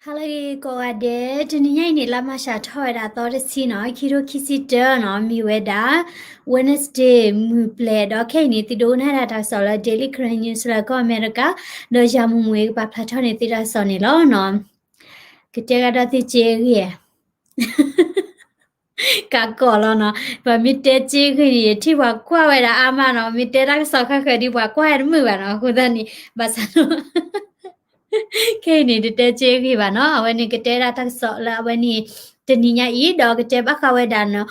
ဟါလၢအဂ့ၤကိးဂၤဒဲး, တနံၤညါအံၤန့ၣ် လါမၢ်ၡးထီၣ်ဝဲဒၣ်သီတဆံနီၤ, ခံထိခံဆံတၢနီၤ, မ့ၢ်ဝဲဒၣ် Wednesday မုၢ်ပျဲၤ, ဒီးခဲအံၤန့ၣ် သုဒိကနၣ်ဒၣ်တၢ်ကစီၣ်လၢ Daily Karen News လၢကီၢ်အမဲရကၤ, ဒီးယၤမူမူအံၤကပာ်ဖျါထီၣ်န့ၢ်သုတၢ်ကစီၣ်န့ၣ်လီၤနီၤ. ကတဲကဒီးသုစ့အဂ့ၢ်ဧါ ကးကီးလီၤနီၤ, ပမ့ၢ်တဲစ့အဂ့ၢ်န့ၣ် ယထံၣ်ပှၤကွၢ်ဝဲဒၣ်အါမးနီၤ, မ့ၢ်တဲတၢ်ကစီၣ်ခါဃၢၤဒ်ပှၤကွၢ်ဝဲတမုာ်ဘၣ်နီၤ, အဃိသတးန့ၣ် ဘၣ်ဆၣ်နီၤ ခဲအံၤန့ၣ် တတဲစ့အဂ့ၢ်ဘၣ်နီၤ, အဝဲန့ၣ်ကတဲဒၣ်တၢ်ကစီၣ်လၢအဝဲန့ၣ် တနံၤညါအံၤ ဒီးကတဲဘၣ်ဃးဝဲဒၣ်နီၤ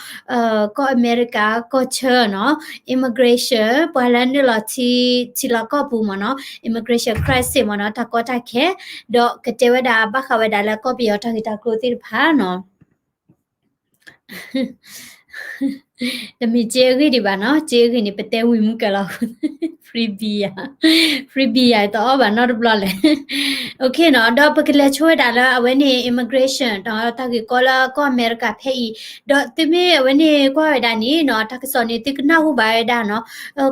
ကီၢ်အမဲရကၤ ကီၢ်ဆၢနီၤ, immigration ပှၤလၢနုာ်လီၤထံ ထံလီၢ်ကီၢ်ပူၤမ့ၢ်နီၤ, immigration crisis မ့ၢ်နီၤ, တၢ်ကီတၢ်ခဲ, ဒီးကတဲဝဲဒၣ်ဘၣ်ဃးဝဲဒၣ်လၢကီၢ်ပယီၤတၢ်ဂ့ၢ်တၢ်ကျိၤသ့ၣ်တဖၣ်နီၤ တမ့ၢ်စ့အဂ့ၢ်ဒံးဘၣ်နီၤ, စ့အဂ့ၢ်န့ၣ် ပတဲဝံၤမုၢ်ကလီၤ, free beer, free beer တအီၣ်ဘၣ်နီတဘျီလဲၣ်. နီၤ, ဒီးပကလဲၤဆိဝဲဒၣ်လၢအဝဲန့ၣ် immigration တၢ်ဂ့ၢ်ကီလၢကီၢ်အမဲရကၤဖဲအံၤ, ဒီးသုမ့ၢ်အဝဲန့ၣ်ကွၢ်ဝဲဒၣ်န့ၣ်နီၤ, တၢ်ကစီၣ်န့ၣ် သုကနၢ်ဟူဘၣ်ဝဲဒၣ်နီၤ,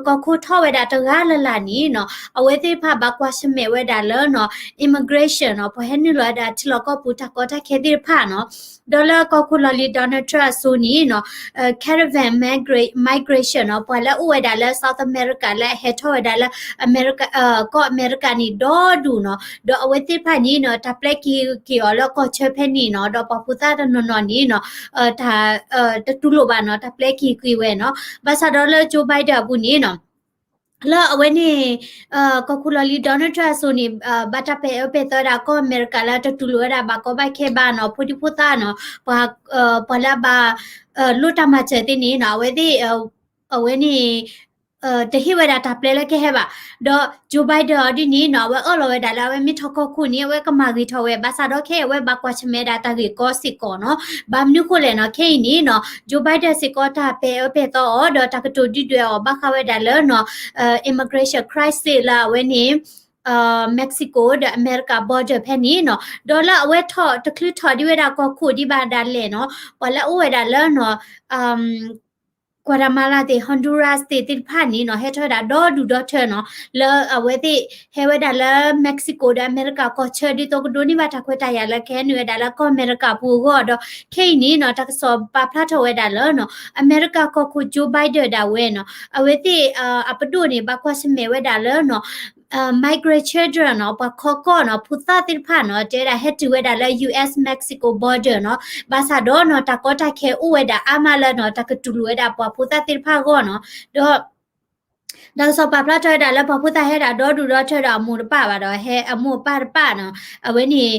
ကီၢ်ခိၣ်ထီၣ်ဝဲဒၣ်တဂၤလၢ်လၢ်န့ၣ်နီၤ, အဝဲသ့ၣ်တဖၣ်ဘၣ်ကွၢ်ဆၢၣ်မဲာ်ဝဲဒၣ်လၢနီၤ immigration နီၤ, ပှၤဟဲနုာ်လီၤဝဲဒၣ်ထံလီၢ်ကီၢ်ပူၤတၢ်ကီတၢ်ခဲသ့ၣ်တဖၣ်နီၤ, ဒီးလၢကီၢ်ခိၣ်လီၢ်လံၤ Donald Trump အစိၤန့ၣ်နီၤ, caravan migra- migration နီၤ, ပှၤလၢအအိၣ်ဝဲဒၣ်လၢ South America လၢအဟဲထီၣ်ဝဲဒၣ်လၢ အမဲရကၤ ကီၢ်အမဲရကၤန့ၣ် ဒီဒူၣ်နီၤ, ဒီးအဝဲသ့ၣ်တဖၣ်န့ၣ်နီၤ တၢ်ပျဲက့ၤက့ၤအီၤလၢကီၢ်ဆၢဖဲန့ၣ်နီၤ, ဒီးပှၤဖိသၣ်တနီၤနီၤန့ၣ်နီၤ, တၢ် တတူၢ်လိာ်ဘၣ်နီၤ, တၢ်ပျဲက့ၤက့ၤဝဲနီၤ, ဘၣ်ဆၣ်ဒီးလၢ Joe Biden အပူၤန့ၣ်နီၤ လၢအဝဲန့ၣ် ကီၢ်ခိၣ်လီၢ်လံၤ Donald Trump အစိၤန့ၣ် ဘၣ်တၢ်ပဲာ်အၢပဲာ်သီဝဲဒၣ်ကီၢ်အမဲရကၤလၢတတူၢ်လိာ်ဝဲဒၣ်ဘၣ်ကီဘၣ်ခဲဘၣ်နီၤ, ဖိဒံဖိသၣ်နီၤ, ပှၤ ပှၤလၢအဘၣ် လိၣ်တၢ်မၤစၢၤသ့ၣ်န့ၣ်နီၤ, အဝဲသ့ၣ် အဝဲန့ၣ် တဟ့ၣ်ဝဲဒၣ်တၢ်ပျဲလၢကဟဲဘၣ်, ဒီး Joe Biden အီၤဒ်န့ၣ်နီၤ, အဝဲအၢၣ်လီၤဝဲဒၣ်လၢအဝဲမ့ၢ်ထီၣ်ကီၢ်ခိၣ်န့ၣ် အဝဲကမၤဂ့ၤထီၣ်ဝဲ, ဘၣ်ဆၣ်ဒီးခဲအံၤအဝဲဘၣ်ကွၢ်ဆၢၣ်မဲာ်ဒၣ်တၢ်ဂ့ၢ်ကီစ့ၢ်ကီးနီၤ, ဘၣ်မနုၤဃိလဲၣ်နီၤ, ခဲအံၤန့ၣ်နီၤ Joe Biden စ့ၢ်ကီးတၢ်ပဲာ်အၢပဲာ်သီအီၤ ဒီးတၢ်ကတိၤဒုၣ်ဒွဲၣ်အီၤ ဘၣ်ဃးဝဲဒၣ်လၢနီၤ immigration crisis လၢအဝဲန့ၣ် Mexico ဒီးအမဲရကၤ border ဖဲန့ၣ်နီၤ, ဒီးလၢအဝဲထီၣ်တချုးထီၣ်ဒံးဝဲဒၣ်ကီၢ်ခိၣ်ဒံးဘၣ်ဒၣ်လဲာ်နီၤ, ပှၤလၢအအိၣ်ဝဲဒၣ်လၢနီၤ Guatemala သ့ၣ် Honduras သ့ၣ်သ့ၣ်တဖၣ်န့ၣ်နီၤ ဟဲထီၣ်ဝဲဒၣ်ဒီဒူၣ်ဒီထၢနီၤ, လၢအဝဲသ့ၣ်ဟဲဝဲဒၣ်လၢ Mexico ဒီးအမဲရကၤကီၢ်ဆၢ ဒ်သိးကဒိးန့ၢ်ဘၣ်တၢ်ခွဲးတၢ်ယာ်လၢကဟဲနုာ်ဝဲဒၣ်လၢကီၢ်အမဲရကၤပူၤအဂီၢ်ဒီး ခဲအံၤန့ၣ်နီၤ တၢ်ကစီၣ်ပာ်ဖျါထီၣ်ဝဲဒၣ်လၢနီၤ အမဲရကၤကီၢ်ခိၣ် Joe Biden ဒၣ်ဝဲနီၤ အဝဲသ့ၣ် အပဒိၣ်န့ၣ် ဘၣ်ကွၢ်ဆၢၣ်မဲာ်ဝဲဒၣ်လၢနီၤ migrant children နီၤ ပှၤခီကီၢ်နီၤ ဖိသၣ်သ့ၣ်တဖၣ်နီၤ တဲဝဲဒၣ်ဟဲတုၤဝဲဒၣ်လၢ U S Mexico border နီၤ, ဘၣ်ဆၣ်ဒီးနီၤ တၢ်ကီတၢ်ခဲအိၣ်ဝဲဒၣ်အါမးလၢနီၤ တၢ်ကတူၢ်လိာ်ဝဲဒၣ်ပှၤဖိသၣ်သ့ၣ်တဖၣ်အဂီၢ်နီၤ, ဒီး တၢ်ကစီၣ်ပာ်ဖျါထီၣ်ဝဲဒၣ်လၢပှၤဖိသၣ်ဟဲဒၣ်ဒီဒူၣ်ဒီထၢဒီးအမိၢ်တပၢ်ဘၣ်ဒီး ဟဲအမိၢ်အပၢ်တပၢ်နီၤ, အဝဲန့ၣ်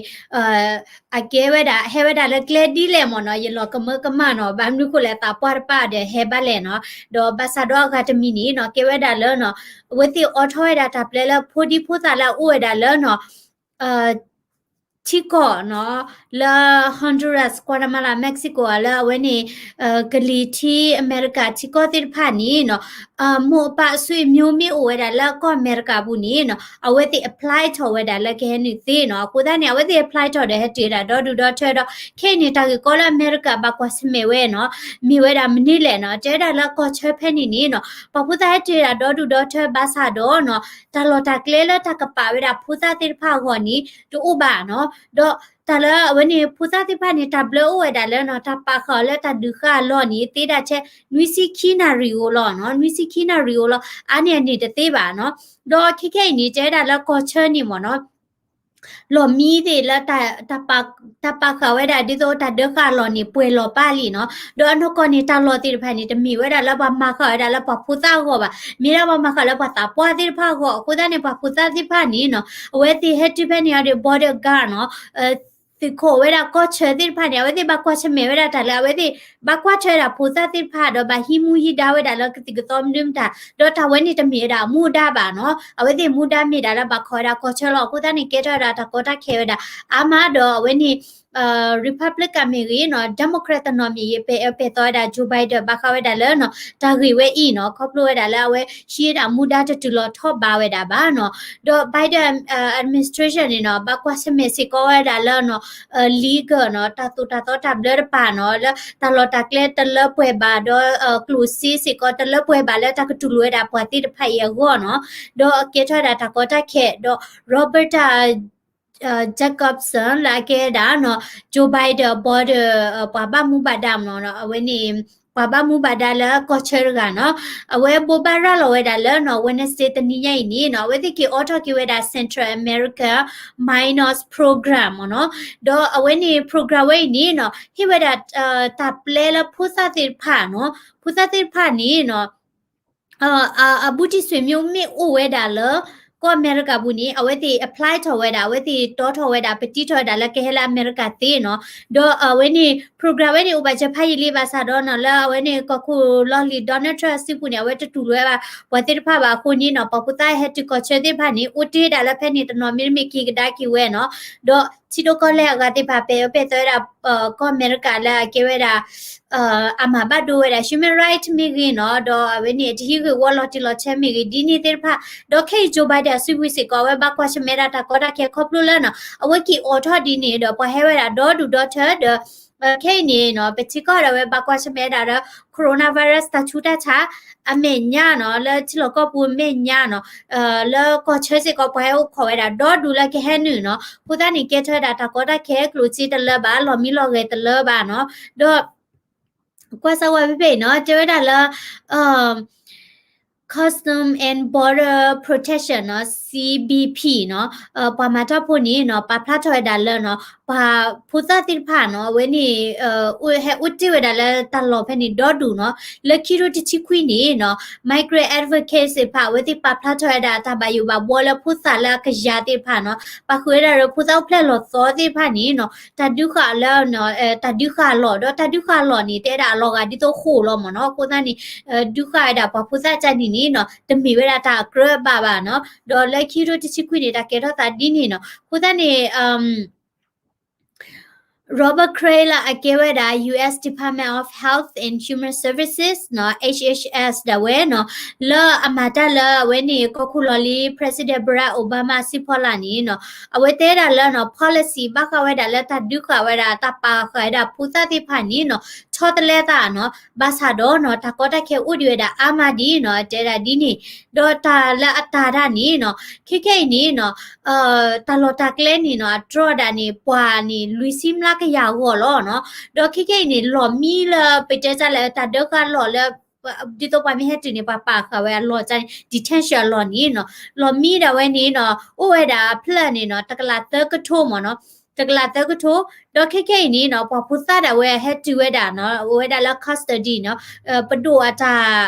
အကဲဝဲဒၣ် ဟဲဝဲဒၣ်လၢကျဲဒ်လဲၣ်မ့ၢ်နီၤ ယလီၤကမၢကမၣ်နီၤ, ဘၣ်မနုၤဃိလဲၣ် သးပှၢ်တပၢ်ဒီးဟဲဘၣ်လဲၣ်နီၤ, ဒီးဘၣ်ဆၣ်ဒီးအဂၤတမံၤန့ၣ်နီၤ ကဲဝဲဒၣ်လၢနီၤ အဝဲသ့ၣ်အိးထီၣ်ဝဲဒၣ်တၢ်ပျဲလၢဖိဒံဖိသၣ်လၢအအိၣ်ဝဲဒၣ်လၢနီၤ ထံကီၢ်နီၤ လၢ Honduras, Guatemala, Mexico လၢအဝဲန့ၣ် ကလံၤထံးအမဲရကၤထံကီၢ်သ့ၣ်တဖၣ်န့ၣ်နီၤ မိၢ်အပၢ်အဆွေမျိုးမ့ၢ်အိၣ်ဝဲဒၣ်လၢကီၢ်အမဲရကၤပူၤန့ၣ်နီၤ အဝဲသ့ၣ် apply ထီၣ်ဝဲဒၣ်လၢကဟဲနုာ်သ့နီၤ, အဃိသတးန့ၣ် အဝဲသ့ၣ် apply ထီၣ်ဒီးဟဲတုၤဝဲဒၣ်ဒီဒူၣ်ဒီထၢဒီး ခဲအံၤန့ၣ် တၢ်ဂ့ၢ်ကီလၢအမဲရကၤဘၣ်ကွၢ်ဆၢၣ်မဲာ်ဝဲနီၤ မ့ၢ်ဝဲဒၣ်မနုၤလဲၣ်နီၤ တဲဝဲဒၣ်လၢကီၢ်ဆၢဖဲန့ၣ်န့ၣ်နီၤ ပှၤဖိသၣ်ဟဲတုၤဝဲဒၣ်ဒီဒူၣ်ဒီထၢဘၣ်ဆၣ်ဒီးနီၤ တၢ်လီၢ်တၢ်ကျဲလၢတၢ်ကပာ်ဝဲဒၣ်ဖိသၣ်သ့ၣ်တဖၣ်အဂီၢ်န့ၣ် တအိၣ်ဘၣ်နီၤ, ဒီးတၢ်လၢအဝဲန့ၣ် ဖိသၣ်သ့ၣ်တဖၣ်န့ၣ် တၢ်ဘျၢအိၣ်ဝဲဒၣ်လၢနီၤ တၢ်ပာ်ဃာ်အီၤလၢတၢ်ဒုးဃာ်အလီၢ်န့ၣ် သ့ဒၣ်ထဲ နွံဆံခံနၣ်ရံၣ်ဧိၤလီၤနီၤ, နွံဆံခံနၣ်ရံၣ်ဧိၤလီၤ အါန့ၢ်အန့ၣ်တသ့ဘၣ်နီၤ, ဒီးခဲခဲအံၤန့ၣ် တဲဝဲဒၣ်လၢကီၢ်ဆၢန့ၣ်မ့ၢ်နီၤ လီၢ်မံသ့ၣ်လၢ တၢ်ပာ်ဃာ်ဝဲဒၣ်ဒ်သိးတၢ်ဒုးဃာ်အလီၢ်န့ၣ် ပှဲၤလီၤပၢ်လံနီၤ, ဒီးအနီၢ်ကီၢ်န့ၣ် တၢ်လီၢ်သ့ၣ်တဖၣ်န့ၣ် တမ့ၢ်ဝဲဒၣ်လၢပှၤမၤဃာ်ဝဲဒၣ်လၢပှၤဖိသၣ်အဂီၢ်ဘၣ်, မ့ၢ်ဒၣ်ပှၤမၤဃာ်လၢပှၤသးပှၢ်သ့ၣ်တဖၣ်အဂီၢ်, အဃိသတးန့ၣ် ပှၤဖိသၣ်သ့ၣ်တဖၣ်န့ၣ်နီၤ အဝဲသ့ၣ်ဟဲတုၤဖဲန့ၣ်အီၤဒီး border guard နီၤ သုးခိၣ်ဝဲဒၣ်ကီၢ်ဆၢသ့ၣ်တဖၣ်န့ၣ် အဝဲသ့ၣ်ဘၣ်ကွၢ်ဆၢၣ်မဲာ်ဝဲဒၣ်တၢ်လၢ အဝဲသ့ၣ်ဘၣ်ကွၢ်ထွဲဝဲဒၣ်ဖိသၣ်သ့ၣ်တဖၣ်ဒီး ဘၣ်ဟံးမူဟံးဒါဝဲဒၣ်လၢကသံၣ်ကသီမနုၤမတၤ, ဒီးတၢ်ဝဲန့ၣ်တမ့ၢ်ဝဲဒၣ်အမူဒါဘၣ်နီၤ, အဝဲသ့ၣ်မူဒါမ့ၢ်ဒၣ်လၢဘၣ်ခိးဝဲဒၣ်ကီၢ်ဆၢလီၤ, အဃိသတးန့ၣ် ကဲထီၣ်ဝဲဒၣ်တၢ်ကီတၢ်ခဲဝဲဒၣ်အါမးဒီး အဝဲန့ၣ် Republican မ့ၢ်ဂ့ၤနီၤ Democrat တနီၤမ့ၢ်ဂ့ၤ ပဲာ်အၢပဲာ်သီဝဲဒၣ် Joe Biden ဘၣ်ဃးဝဲဒၣ်လၢနီၤ တၢ်ဂ့ၢ်ဝဲအံၤနီၤ, ခီဖျိဝဲဒၣ်လၢအဝဲဟံးဝဲဒၣ်မူဒါတတုၤလီၤထီၣ်ဘးဝဲဒၣ်ဘၣ်နီၤ, ဒီး Biden administration န့ၣ်နီၤ ဘၣ်ကွၢ်ဆၢၣ်မဲာ်စ့ၢ်ကီးဝဲဒၣ်လၢနီၤ legal နီၤ တၢ်သိၣ်တၢ်သီတၢ်ဘျၢတပၤနီၤ လၢတၢ်လီၢ်တၢ်ကျဲတလၢပှဲၤဘၣ် ဒီးကျိၣ်စ့စ့ၢ်ကီးတလၢပှဲၤဘၣ်လၢတၢ်ကတူၢ်လိာ်ဝဲဒၣ်ပှၤသ့ၣ်တဖၣ်အံၤအဂီၢ်နီၤ, ဒီးကဲထီၣ်ဝဲဒၣ်တၢ်ကီတၢ်ခဲ ဒီး Roberta Jacobson လၢအကဲဒၣ်နီၤ Joe Biden အ board ပှၤဘၣ်မူဘၣ်ဒါမနီၤ အဝဲန့ၣ် ပှၤဘၣ်မူဘၣ်ဒါလၢကီၢ်ဆၢတဂၤနီၤ အဝဲဘိးဘၣ်ရၤလီၤဝဲဒၣ်လၢနီၤ Wednesday တနံၤညါအံၤန့ၣ်နီၤ အဝဲသ့ၣ်က့ၤအိးထီၣ်က့ၤဝဲဒၣ် Central America Minors Program မနီၤ ဒီးအဝဲန့ၣ် program ဝဲအံၤန့ၣ်နီၤ ဟ့ၣ်ဝဲဒၣ် တၢ်ပျဲလၢဖိသၣ်သ့ၣ်တဖၣ်နီၤ ဖိသၣ်သ့ၣ်တဖၣ်န့ၣ်နီၤ အဘူးတံၢ်ဆွေမျိုးမ့ၢ်အိၣ်ဝဲဒၣ်လၢ ကီၢ်အမဲရကၤပူၤန့ၣ် အဝဲသ့ၣ် apply ထီၣ်ဝဲဒၣ် အဝဲသ့ၣ်တီထီၣ်ဝဲဒၣ် ပတံထီၣ်ဝဲဒၣ်လၢကဟဲလၢအမဲရကၤသ့နီၤ ဒီးအဝဲန့ၣ် program ဝဲန့ၣ်အိၣ်ဘၣ်စၢၤဖးယံာ်လံဘၣ်ဆၣ်ဒီးနီၤ လၢအဝဲန့ၣ်ကီၢ်ခိၣ်လီၢ်လံၤ Donald Trump အစုပူၤန့ၣ် အဝဲတတူၢ်လိာ်ဝဲဘၣ် ပှၤသ့ၣ်တဖၣ်ဘၣ်အဃိန့ၣ်နီၤ ပှၤဖိသၣ်ဟဲတုၤကီၢ်ဆၢသ့ၣ်တဖၣ်န့ၣ် အိၣ်တ့ၢ်ဒၣ်လၢဖဲန့ၣ်တနီၤမ့တမ့ၢ်က့ၤကဒါက့ၤဝဲနီၤ ဒီးထံဒိၣ်ကီၢ်လဲၢ်အဂၤသ့ၣ်တဖၣ် ပအဲၣ်အၢပအဲၣ်သီဝဲဒၣ် ကီၢ်အမဲရကၤလၢအကဲဝဲဒၣ် အမၤဘၣ်ဒိဝဲဒၣ် human right မ့ၢ်ဂ့ၤနီၤ ဒီးအဝဲန့ၣ် တဟံးဂ့ၢ်ဝီလီၤတံၢ်လီၤဆဲးမ့ၢ်ဂ့ၤ ဒ်န့ၣ်သ့ၣ်တဖၣ် ဒီးခဲအံၤ Joe Biden အစုပူၤစ့ၢ်ကီး အဝဲဘၣ်ကွၢ်ဆၢၣ်မဲာ်ဒၣ်တၢ်ကီတၢ်ခဲခီဖျိလၢနီၤ အဝဲက့ၤအိးထီၣ်ဒ်န့ၣ်ဒီး ပှၤဟဲဝဲဒၣ်ဒီဒူၣ်ဒီထၢဒီး ခဲအံၤန့ၣ်နီၤ ပထံကီၢ်ဒီးအဝဲဘၣ်ကွၢ်ဆၢၣ်မဲာ်ဒၣ်ဒီး coronavirus တၢ်ဆူးတၢ်ဆါ အမဲာ်ညါနီၤ လၢထံလီၢ်ကီၢ်ပူၤမဲာ်ညါနီၤ လၢကီၢ်ဆၢစ့ၢ်ကီး ပှၤဟဲအိၣ်ခိးဝဲဒၣ်ဒီဒူၣ်လၢကဟဲနုာ်နီၤ အဃိသတးန့ၣ် ကဲထီၣ်ဝဲဒၣ်တၢ်ကီတၢ်ခဲကျိၣ်စ့တလၢဘၣ် လီၢ်မံလီၢ်ဂဲၤတလၢဘၣ်နီၤ ဒီး ကွၢ်စၢ်ဝဲဖဲဖဲအံၤနီၤ တဲဝဲဒၣ်လၢ Customs and Border Protection နီၤ C B P နီၤ ပှၤမၤတၢ်ဖိန့ၣ်နီၤ ပာ်ဖျါထီၣ်ဝဲဒၣ်လၢနီၤ ပှၤဖိသၣ်သ့ၣ်တဖၣ်နီၤ အဝဲန့ၣ် ဟဲအိၣ်တ့ၢ်ဝဲဒၣ်လၢတၢ်လီၢ်ဖဲန့ၣ်ဒီဒူၣ်နီၤ လၢခံထိတဆံခွံန့ၣ်နီၤ migrant advocates သ့ၣ်တဖၣ် အဝဲသ့ၣ်ပာ်ဖျါထီၣ်ဝဲဒၣ်တၢ်ဘၣ်ယိၣ်ဘၣ်ဘှီလၢဖိသၣ်လၢအကယၤသ့ၣ်တဖၣ်နီၤ ပာ်ဃုာ်ဝဲဒၣ်လၢဖိသၣ်အိၣ်ဖျဲၣ်လီၤသီသ့ၣ်တဖၣ်န့ၣ်နီၤ တၢ်ဒုးဃာ်လၢ တၢ်ဒုးဃာ်အလီၢ် ဒီးတၢ်ဒုးဃာ်အလီၢ်န့ၣ် တဲဒၣ်အလီၤဂာ်ဒ်သိးဃိာ်လီၤမ့ၢ်နီၤ အဃိသတးန့ၣ် ဒုးဃာ်ဝဲဒၣ်ပှၤဖိသၣ်ကန့ၣ်န့ၣ်နီၤ တမ့ၢ်ဝဲဒၣ်တၢ်အကြၢးဘၣ်ဘၣ်နီၤ ဒီးလၢခံထိတဆံခွံန့ၣ် တၢ်ကဲထီၣ်သးဒ်န့ၣ်နီၤ အဃိသတးန့ၣ် Robert Cray လၢအကဲဝဲဒၣ် U S Department of Health and Human Services နီၤ H H S ဒၣ်ဝဲနီၤ လၢအမၤတၢ်လၢအဝဲန့ၣ် ကီၢ်ခိၣ်လီၢ်လံၤ President Barack Obama အစုဖီလာ်န့ၣ်နီၤ အဝဲတဲဒၣ်လၢနီၤ policy ဘၣ်ဃးဝဲဒၣ်လၢတၢ်ဒုးဃာ်ဝဲဒၣ် တၢ်ပာ်ဃာ်ဝဲဒၣ်ဖိသၣ်သ့ၣ်တဖၣ်န့ၣ်နီၤ ဆီတလဲသးနီၤ ဘၣ်ဆၣ်ဒီးနီၤ တၢ်ကီတၢ်ခဲအိၣ်ဒံးဝဲဒၣ်အါမးဒ်နီၤ တဲဒၣ်ဒ်န့ၣ် ဒီးတၢ်လၢအတၢ်တၢ်န့ၣ်နီၤ ခဲခဲအံၤန့ၣ်နီၤ တၢ်လီၢ်တၢ်ကျဲန့ၣ်နီၤ အတြီဒၣ်န့ၣ် ပှၤန့ၣ် လွံၢ်ဆံမျးကယၤအဂီၢ်လီၤနီၤ ဒီးခဲခဲအံၤန့ၣ် လီၢ်မံလၢပတဲတၢ်လၢတၢ်ဒုးဃာ်လီၢ်လၢ ဒ်သိးပှၤမ့ၢ်ဟဲတုၤန့ၣ် ပှၤပာ်ဃာ်ဝဲအလီၢ်န့ၣ် detention အလီၢ်န့ၣ်နီၤ လီၢ်မံဒၣ်ဝဲန့ၣ်နီၤ အိၣ်ဝဲဒၣ်အဖျၢၣ်န့ၣ်နီၤ တကလးသၢကထိမ့ၢ်နီၤ တကလးသၢကထိ ဒီးခဲခဲအံၤန့ၣ်နီၤ ပှၤဖိသၣ်ဒၣ်ဝဲဟဲတုၤဝဲဒၣ်နီၤ အိၣ်ဝဲဒၣ်လၢ custody နီၤ ပဒိၣ်အတၢ်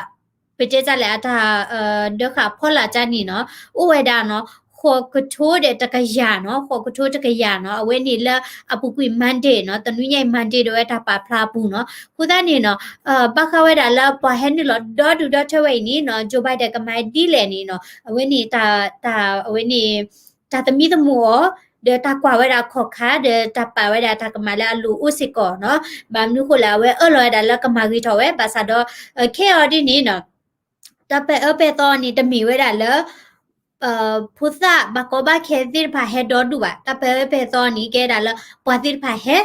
ပတဲတၢ်လဲၣ်အတၢ် ဒုးဃာ်ဖီလာ်တၢ်န့ၣ်နီၤ အိၣ်ဝဲဒၣ်နီၤ ဃိးကထိဒီးတကယၤနီၤ ဃိးကထိတကယၤနီၤ အဝဲန့ၣ်လၢအပူၤကွံာ် Monday နီၤ တနွံညါအံၤ Monday ဒၣ်ဝဲတၢ်ပာ်ဖျါအပူၤနီၤ အဃိသတးန့ၣ်နီၤ ဘၣ်ဃးဝဲဒၣ်လၢပှၤဟဲနုာ်လီၤဒီဒူၣ်ဒီထၢဝဲအံၤန့ၣ်နီၤ Joe Biden ကမၤဒ်လဲၣ်န့ၣ်နီၤ အဝဲန့ၣ် တၢ် အဝဲန့ၣ် တၢ်သမံသမိးအီၤ ဒီးတၢ်ကွၢ်ဝဲဒၣ်ခီၣ်ခါ ဒီးတၢ်ပာ်ဝဲဒၣ်တၢ်ကမၣ်လၢအလိၤအိၣ်စ့ၢ်ကီးနီၤ ဘၣ်မနုၤဃိလဲၣ် အဝဲအၢၣ်လီၤဝဲဒၣ်လၢကမၤဂ့ၤထီၣ်ဝဲ ဘၣ်ဆၣ်ဒီး ခဲအံၤဒ်န့ၣ်နီၤ တၢ်ပာ်အၢပာ်သီန့ၣ် တမ့ၢ်ဝဲဒၣ်လၢ ဖိသၣ်ဘၣ်ကီဘၣ်ခဲသ့ၣ်တဖၣ်ဟဲဒီဒူၣ်ဘၣ် တၢ်ပာ်အၢပာ်သီန့ၣ် ကဲဒၣ်လၢ ပှၤသ့ၣ်တဖၣ်ဟဲ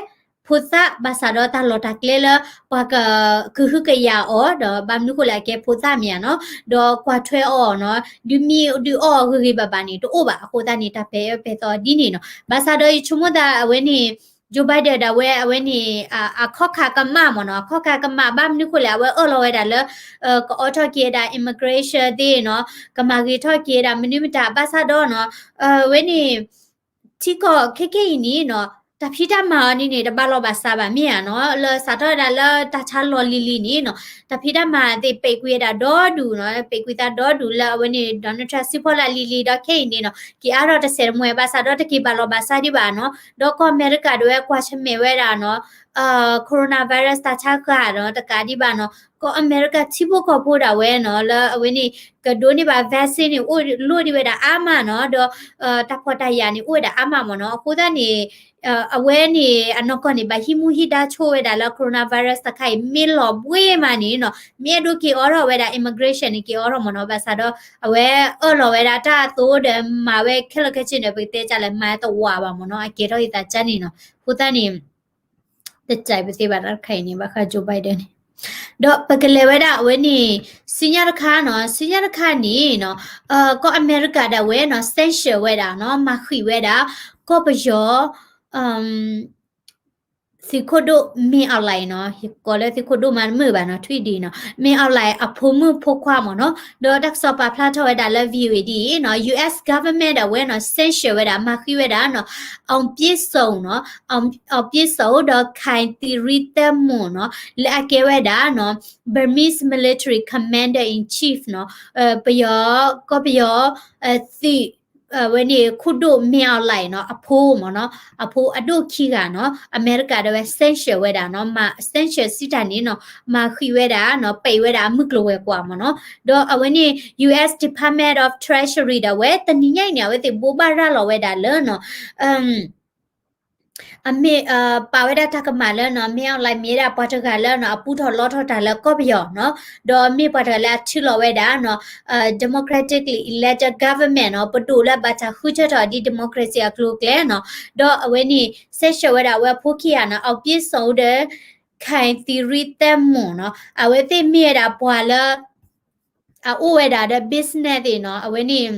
ဖိသၣ် ဘၣ်ဆၣ်ဒီးတၢ်လီၢ်တၢ်ကျဲလၢ ပှၤကဟုကယာ်အီၤ ဒီးဘၣ်မနုၤဃိလဲၣ် အကဲဖိသၣ်မ့ၢ်ဧါနီၤ ဒီးကွၢ်ထွဲအီၤနီၤ ဒုးမံဒုးအီၣ်အီၤဂ့ၤဂ့ၤဘၣ်ဘၣ်န့ၣ် တအိၣ်ဘၣ် အဃိသတးန့ၣ် တၢ်ပာ်အၢပာ်သီဒ်န့ၣ်နီၤ ဘၣ်ဆၣ်ဒီးယဆိကမိၣ်သးအဝဲန့ၣ် Joe Biden ဒၣ်ဝဲအဝဲန့ၣ် အခီၣ်ခါကမၣ်မ့ၢ်နီၤ အခီၣ်ခါကမၣ် ဘၣ်မနုၤဃိလဲၣ် အဝဲအၢၣ်လီၤဝဲဒၣ်လၢ ကအိးထီၣ်က့ၤဝဲဒၣ် immigration သ့ၣ်နီၤ ကမၤဂ့ၤထီၣ်က့ၤဝဲဒၣ်မနုၤမတၤ ဘၣ်ဆၣ်ဒီးနီၤ အဝဲန့ၣ် ထံကီၢ်ခဲခဲအံၤန့ၣ်နီၤ တၢ်ဖံးတၢ်မၤအီၤန့ၣ်န့ၣ် တဘၣ်လီၢ်ဘၣ်စးဘၣ်မ့ၢ်ဧါနီၤ လၢစးထီၣ်ဝဲဒၣ်လၢတၢ်ဆါလီၢ်လံၤလံၤန့ၣ်နီၤ တၢ်ဖံးတၢ်မၤသ့ၣ် ပဲာ်ကွံာ်ဝဲဒၣ်ဒီဒူၣ်နီၤ ပဲာ်ကွံာ်သးဒီဒူၣ်လၢအဝဲန့ၣ် Donald Trump စုဖီလာ်လံၤလံၤ ဒီးခဲအံၤန့ၣ်နီၤ က့ၤအါထီၣ်တစဲးတမှဲၤ ဘၣ်ဆၣ်ဒီးတက့ၤဘၣ်လီၢ်ဘၣ်စးဒံးဘၣ်နီၤ ဒီးကီၢ်အမဲရကၤဒၣ်ဝဲကွၢ်ဆၢၣ်မဲာ်ဝဲဒၣ်နီၤ coronavirus တၢ်ဆါဃၢ်နီၤ တကးဒံးဘၣ်နီၤ ကီၢ်အမဲရကၤထံဖိကီၢ်ဖိဒၣ်ဝဲနီၤ လၢအဝဲန့ၣ် ကဒိးန့ၢ်ဘၣ် vaccine န့ၣ် အိၣ်လိၣ်ဒံးဝဲဒၣ်အါမးနီၤ ဒီး တၢ်ဖှီၣ်တၢ်ယာ်န့ၣ် အိၣ်ဝဲဒၣ်အါမးမ့ၢ်နီၤ အဃိသတးန့ၣ် အဝဲန့ၣ် အနီၢ်ကီၢ်န့ၣ် ဘၣ်ဟံးမူဟံးဒါဆိဝဲဒၣ်လၢ coronavirus တခါအံၤ မ့ၢ်လီၤဘှံးမးန့ၣ်နီၤ မ့ၢ်အဲၣ်ဒိးက့ၤအိးထီၣ်ဝဲဒၣ် immigration န့ၣ် က့ၤအိးထီၣ်မ့ၢ်နီၤ ဘၣ်ဆၣ်ဒီး အဝဲအၢၣ်လီၤဝဲဒၣ်တၢ်အသိးဒီးမၤဝဲခဲလၢာ်ခဲဆ့န့ၣ် ပကတဲကလဲၣ် မၤတဝးဘၣ်မ့ၢ်နီၤ အကဲထီၣ်အသးကၢ်န့ၣ်နီၤ အဃိသတးန့ၣ် တကြိုက်ပသ့ဘၣ်တခါအံၤန့ၣ် ဘၣ်ဃး Joe Biden န့ၣ် ဒီးပကလဲၤဝဲဒၣ်အဝဲန့ၣ် ဆူညါတခါနီၤ, ဆူညါတခါန့ၣ်နီၤ, ကီၢ်အမဲရကၤဒၣ်ဝဲနီၤ sanction ဝဲဒၣ်နီၤ, မၤဃံးဝဲဒၣ် ကီၢ်ပယီၤ သုးခိၣ်ဒိၣ်မ့ၢ်အီၣ်လဲၣ်နီၤ, ယကိးလၢသုးခိၣ်ဒိၣ်မးတမုာ်ဘၣ်နီၤ, ထွံၣ်ဒံနီၤ, မ့ၢ်အီၣ်လဲၣ်အဖိမုၣ်ဖိခွါမ့ၢ်နီၤ, ဒီးတၢ်ကစီၣ်ပာ်ဖျါထီၣ်ဝဲဒၣ်လၢ VOA ဒ်အံၤနီၤ, US government ဒၣ်ဝဲနီၤ sanction ဝဲဒၣ် မၤဃံးဝဲဒၣ်နီၤ, အောင်ပြည့်စုံနီၤ, အောင်ပြည့်စုံ ဒီး ခိုင်သီရိသက်မွန်နီၤ, လၢအကဲဝဲဒၣ်နီၤ Burmese military commander in chief နီၤ, ပယီၤ ကီၢ်ပယီၤ သုး ဝဲန့ၣ်ခိၣ်ဒိၣ်မ့ၢ်အီၣ်လဲၣ်နီၤ အဖိမ့ၢ်နီၤ, အဖိအဒိၣ်ခံဂၤနီၤ, အမဲရကၤဒၣ်ဝဲ sanction ဝဲဒၣ်နီၤ, မၤ sanction စံးတၢ်န့ၣ်နီၤ, မၤဃံးဝဲဒၣ်နီၤ, ပံးဝဲဒၣ်အမုၢ်ကျိၤဝဲၤကွာ်မ့ၢ်နီၤ, ဒီးအဝဲန့ၣ် US Department of Treasury ဒၣ်ဝဲ တနံၤညါအံၤန့ၣ် အဝဲသ့ၣ်ဘိးဘၣ်ရၤလီၤဝဲဒၣ်လၢနီၤ အမ့ၢ် ပာ်ဝဲဒၣ်တၢ်ကမၣ်လၢနီၤ မ့ၢ်အီၣ်လဲၣ်မ့ၢ်ဝဲဒၣ်ပှၤတဂၤလၢနီၤ အပူထီၣ်လီထီၣ်တၢ်လၢကီၢ်ပယီၤနီၤ, ဒီးမ့ၢ်ပှၤတဂၤလၢအထုးလီၤဝဲဒၣ်နီၤ democratically elected government နီၤ, ပဒိၣ်လၢဘၣ်တၢ်ဃုထၢထီၣ်ဒ် democracy အကျိၤအကျဲနီၤ, ဒီးအဝဲန့ၣ် sanction ဝဲဒၣ်အဝဲအဖိခံဂၤနီၤ အောင်ပြည့်စုံဒီး ခိုင်သီရိသက်မွန်နီၤ, အဝဲသ့ၣ်မ့ၢ်ဝဲဒၣ်ပှၤလၢ အအိၣ်ဝဲဒၣ်ဒီး business သ့ၣ်နီၤ, အဝဲန့ၣ်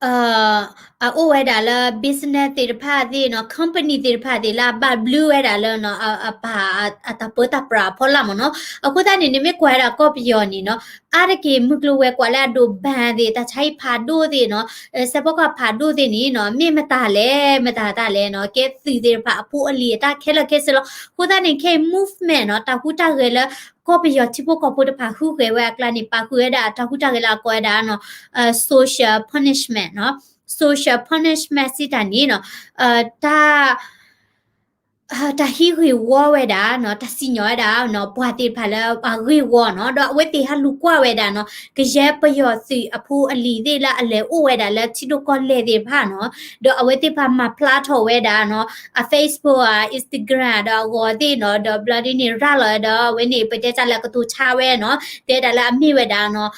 အအိၣ်ဝဲဒၣ်လၢ business သ့ၣ်တဖၣ်သ့ၣ်နီၤ, company သ့ၣ်တဖၣ်သ့ၣ်လၢအဘၣ်ဘျုးဝဲဒၣ်လၢနီၤ အပၢ် အတၢ်ပၢတၢ်ပြးအဖီလာ်မ့ၢ်နီၤ, အဃိသတးန့ၣ် နမ့ၢ်ကွၢ်ဝဲဒၣ်ကီၢ်ပယီၤန့ၣ်နီၤ, အါတက့ၢ်မုၢ်ကျိၤဝဲၤကွာ်လၢအဒိၣ် ban သ့ၣ် တၢ်ဆါဟံၣ်ဖးဒိၣ်သ့ၣ်နီၤ, စဲးဖီကီၢ်ဖးဒိၣ်သ့ၣ်န့ၣ်နီၤ မ့ၢ်မတၤလဲၣ် မတၤတၢ်လဲၣ်နီၤ, ကဲသုးသ့ၣ်တဖၣ်အဖိအလံၤအတၢ်ခဲလၢာ်ခဲဆ့လီၤ, အဃိသတးန့ၣ် ခဲအံၤ movement နီၤ, တၢ်ဟူးတၢ်ဂဲၤလၢ ကီၢ်ပယီၤထံဖိကီၢ်ဖိတဖၣ်ဟူးဂဲၤဝဲအကျါန့ၣ် ပာ်ဃုာ်ဝဲဒၣ်တၢ်ဟူးတၢ်ဂဲၤလၢအကိးဝဲဒၣ်နီၤ social punishment နီၤ, social punishment စံးတၢ်န့ၣ်နီၤ, တၢ် တၢ်ဟံးဂ့ၢ်ဝီဝဲဒၣ်နီၤ, တၢ်စံၣ်ညီၣ်ဝဲဒၣ်နီၤ, ပှၤသ့ၣ်တဖၣ်လၢအဂ့ၢ်ဝီနီၤ, ဒီးအဝဲသ့ၣ်ဟးလူၤကွၢ်ဝဲဒၣ်နီၤ, ကယဲၢ်ပယီၤသုးအဖိအလံၤသ့ၣ်လၢအလဲၤအိၣ်ဝဲဒၣ်လၢထံဒိၣ်ကီၢ်လဲၢ်သ့ၣ်တဖၣ်နီၤ, ဒီးအဝဲသ့ၣ်တဖၣ်မၤဖျါထီၣ်ဝဲဒၣ်နီၤ, အ Facebook အ Instagram ဒီးအဂီၤသ့ၣ်နီၤ, ဒီးဘျီဒ်န့ၣ်ရၤလီၤဒီး အဝဲန့ၣ် ပတဲတၢ်လၢကတိၤဆါဝဲနီၤ, တဲဒၣ်လၢအမ့ၢ်ဝဲဒၣ်နီၤ,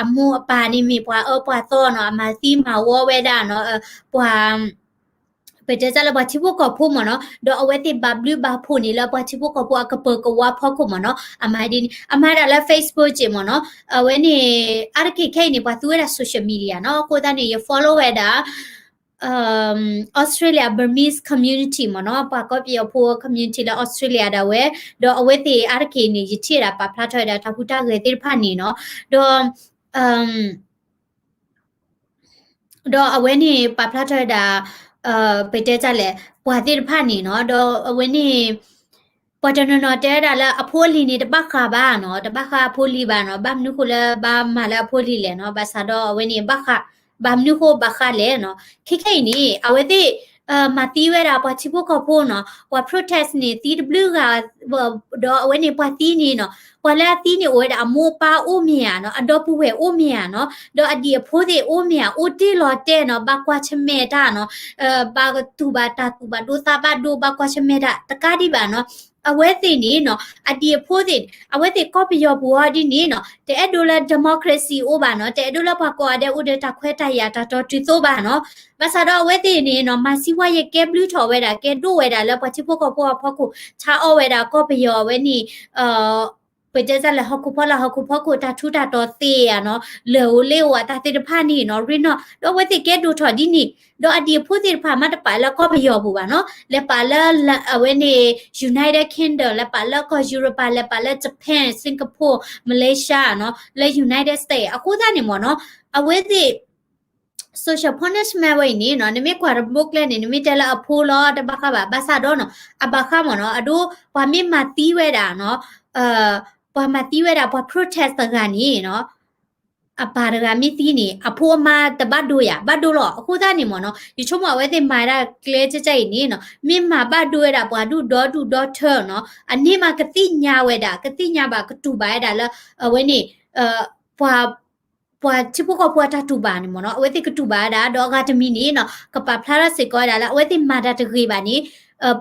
အမိၢ်အပၢ်န့ၣ်မ့ၢ်ပှၤအၢပှၤသီနီၤ, အမၤသံမၤဝီဝဲဒၣ်နီၤ, ပှၤ ပတဲတၢ်လၢပှၤထံဖိကီၢ်ဖိမ့ၢ်နီၤ, ဒီးအဝဲသ့ၣ်ဘၣ်ဘျုးဘၣ်ဖှိၣ်န့ၣ်လၢပှၤထံဖိကီၢ်ဖိအကပၢၤကဝါဖီခိၣ်မ့ၢ်နီၤ, အမၤဒ်န့ၣ် အမၤဒၣ်လၢ Facebook က့ၢ်မ့ၢ်နီၤ, အဝဲန့ၣ် အါတက့ၢ်ခဲအံၤန့ၣ် ပှၤသူဝဲဒၣ် social media နီၤ, အဃိသတးန့ၣ် ယ follow ဝဲဒၣ် Australia Burmese community မ့ၢ်နီၤ, ပှၤကီၢ်ပယီၤဖိ community လၢ Australia ဒၣ်ဝဲ, ဒီးအဝဲသ့ၣ်အါတက့ၢ်န့ၣ် ယထံၣ်ဒၣ်ပာ်ဖျါထီၣ်ဝဲဒၣ်တၢ်ဟူးတၢ်ဂဲၤသ့ၣ်တဖၣ်န့ၣ်နီၤ, ဒီး ဒီးအဝဲန့ၣ်ပာ်ဖျါထီၣ်ဝဲဒၣ် ပတဲတၢ်လဲၣ် ပှၤသ့ၣ်တဖၣ်န့ၣ်နီၤ, ဒီးအဝဲန့ၣ် ပှၤတနီၤနီၤတဲဝဲဒၣ်လၢအဖိအလံၤန့ၣ် တဘၣ်ဃးဘၣ်နီၤ, တဘၣ်ဃးအဖိအလံၤဘၣ်နီၤ, ဘၣ်မနုၤဃိလၢဘၣ်မၤလၢအဖိအလံၤလဲၣ်နီၤ, ဘၣ်ဆၣ်ဒီးအဝဲန့ၣ် ဘၣ်ဃး ဘၣ်မနုၤဃိဘၣ်ဃးလဲၣ်နီၤ, ခဲခဲအံၤန့ၣ် အဝဲသ့ၣ် မၤသံဝဲဒၣ်ပှၤထံဖိကီၢ်ဖိနီၤ, ပှၤ protest န့ၣ် သံတဘျုးဂၤ ဒီးအဝဲန့ၣ်ပှၤသံန့ၣ်နီၤ, ပှၤလၢအသံန့ၣ်အိၣ်ဝဲဒၣ်အမိၢ်အပၢ်အိၣ်မ့ၢ်ဧါနီၤ, အဒီပုၢ်ဝဲၢ်အိၣ်မ့ၢ်ဧါနီၤ, ဒီးအဒံၣ်အဖိသ့ၣ်အိၣ်မ့ၢ်ဧါ, အိၣ်တ့ၢ်လီၤတဲာ်နီၤ, ဘၣ်ကွၢ်ဆၢၣ်မဲာ်တၢ်နီၤ, ဘၣ်တူၢ်ဘၣ်တၢ်သူၣ်ဘၣ်ဒိသးဘၣ်ဒိ ဘၣ်ကွၢ်ဆၢၣ်မဲာ်တၢ်တကးဒံးဘၣ်နီၤ, အဝဲသ့ၣ်န့ၣ်နီၤ အဒံၣ်အဖိသ့ၣ်န့ၣ် အဝဲသ့ၣ်ကီၢ်ပယီၤပူၤအီၤဒ်န့ၣ်နီၤ, တအဲၣ်ဒိးလၢ democracy အိၣ်ဘၣ်နီၤ, တအဲၣ်ဒိးလၢပှၤကိးဂၤဒဲးအိၣ်ဒီးတၢ်ခွဲးတၢ်ယာ်တၢ်တီတုၤသိးဘၣ်နီၤ, ဘၣ်ဆၣ်ဒီးအဝဲသ့ၣ်န့ၣ်နီၤ မၤစံးဝဲယကဲဘျုးထီၣ်ဝဲဒၣ် ကဲဒိၣ်ဝဲဒၣ်လၢပှၤထံဖိကီၢ်ဖိအဖီခိၣ် ဆါအီၣ်ဝဲဒၣ်ကီၢ်ပယီၤအဝဲန့ၣ် ပတဲတၢ်လၢဟီၣ်ခိၣ်ဖီလာ်ဟီၣ်ခိၣ်ဖီခိၣ် တၢ်ထူးတၢ်တီၤသ့ဧါနီၤ, လၢာ်ဧိၤလ့ၤဧိၤအတၢ်သ့ၣ်တဖၣ်န့ၣ်နီၤ ရ့နီၤ, ဒီးအဝဲသ့ၣ်ကဲဒိၣ်ထီၣ်ဒ်န့ၣ်, ဒီးအဒံၣ်အဖိသ့ၣ်တဖၣ်မးတပာ်လၢကီၢ်ပယီၤပူၤဘၣ်နီၤ, လဲၤပာ်လၢအဝဲန့ၣ် United Kingdom လဲၤပာ်လၢကီၢ်ယူရပၤ လဲၤပာ်လၢ Japan, Singapore, Malaysia နီၤ, လၢ United States အဃိသတးန့ၣ်မ့ၢ်နီၤ, အဝဲသ့ၣ် social punishment ဝဲအံၤန့ၣ်နီၤ, နမ့ၢ်ကွၢ်တဘိကျဲန့ၣ် နမ့ၢ်တဲလၢအဖိလီၤ တဘၣ်ဃးဘၣ်, ဘၣ်ဆၣ်ဒီးနီၤ အဘၣ်ဃးမ့ၢ်နီၤ, အဒိ ပှၤမ့ၢ်မၤသံဝဲဒၣ်နီၤ, ပှၤမၤသံဝဲဒၣ် ပှၤ protest တဂၤန့ၣ်နီၤ အပၢ်တဂၤမ့ၢ်သံန့ၣ် အဖိအမါတဘၣ်ဒိယၤ ဘၣ်ဒိလီၤ. အဃိသတးန့ၣ်မ့ၢ်နီၤ, ယဆိကမိၣ်အဝဲသ့ၣ်မၤဒၣ်ကျဲကဲကဲအံၤန့ၣ်နီၤ, မ့ၢ်မၤဘၣ်ဒိဝဲဒၣ်ပှၤဒူၣ်ဒီဒူၣ်ဒီထၢနီၤ, အန့ၣ်မးကသ့ၣ်ညါဝဲဒၣ်, ကသ့ၣ်ညါဘၣ်ကတူၢ်ဘၣ်ဝဲဒၣ်လၢ အဝဲန့ၣ် ပှၤ ပှၤထံဖိကီၢ်ဖိအတၢ်တူၢ်ဘၣ်န့ၣ်မ့ၢ်နီၤ, အဝဲသ့ၣ်ကတူၢ်ဘၣ်ဝဲဒၣ်, ဒီးအဂၤတမံၤန့ၣ်နီၤ ကပာ်ဖျါထီၣ်စ့ၢ်ကီးဝဲဒၣ်လၢ အဝဲသ့ၣ်မၤတၢ်တဂ့ၤဘၣ်န့ၣ်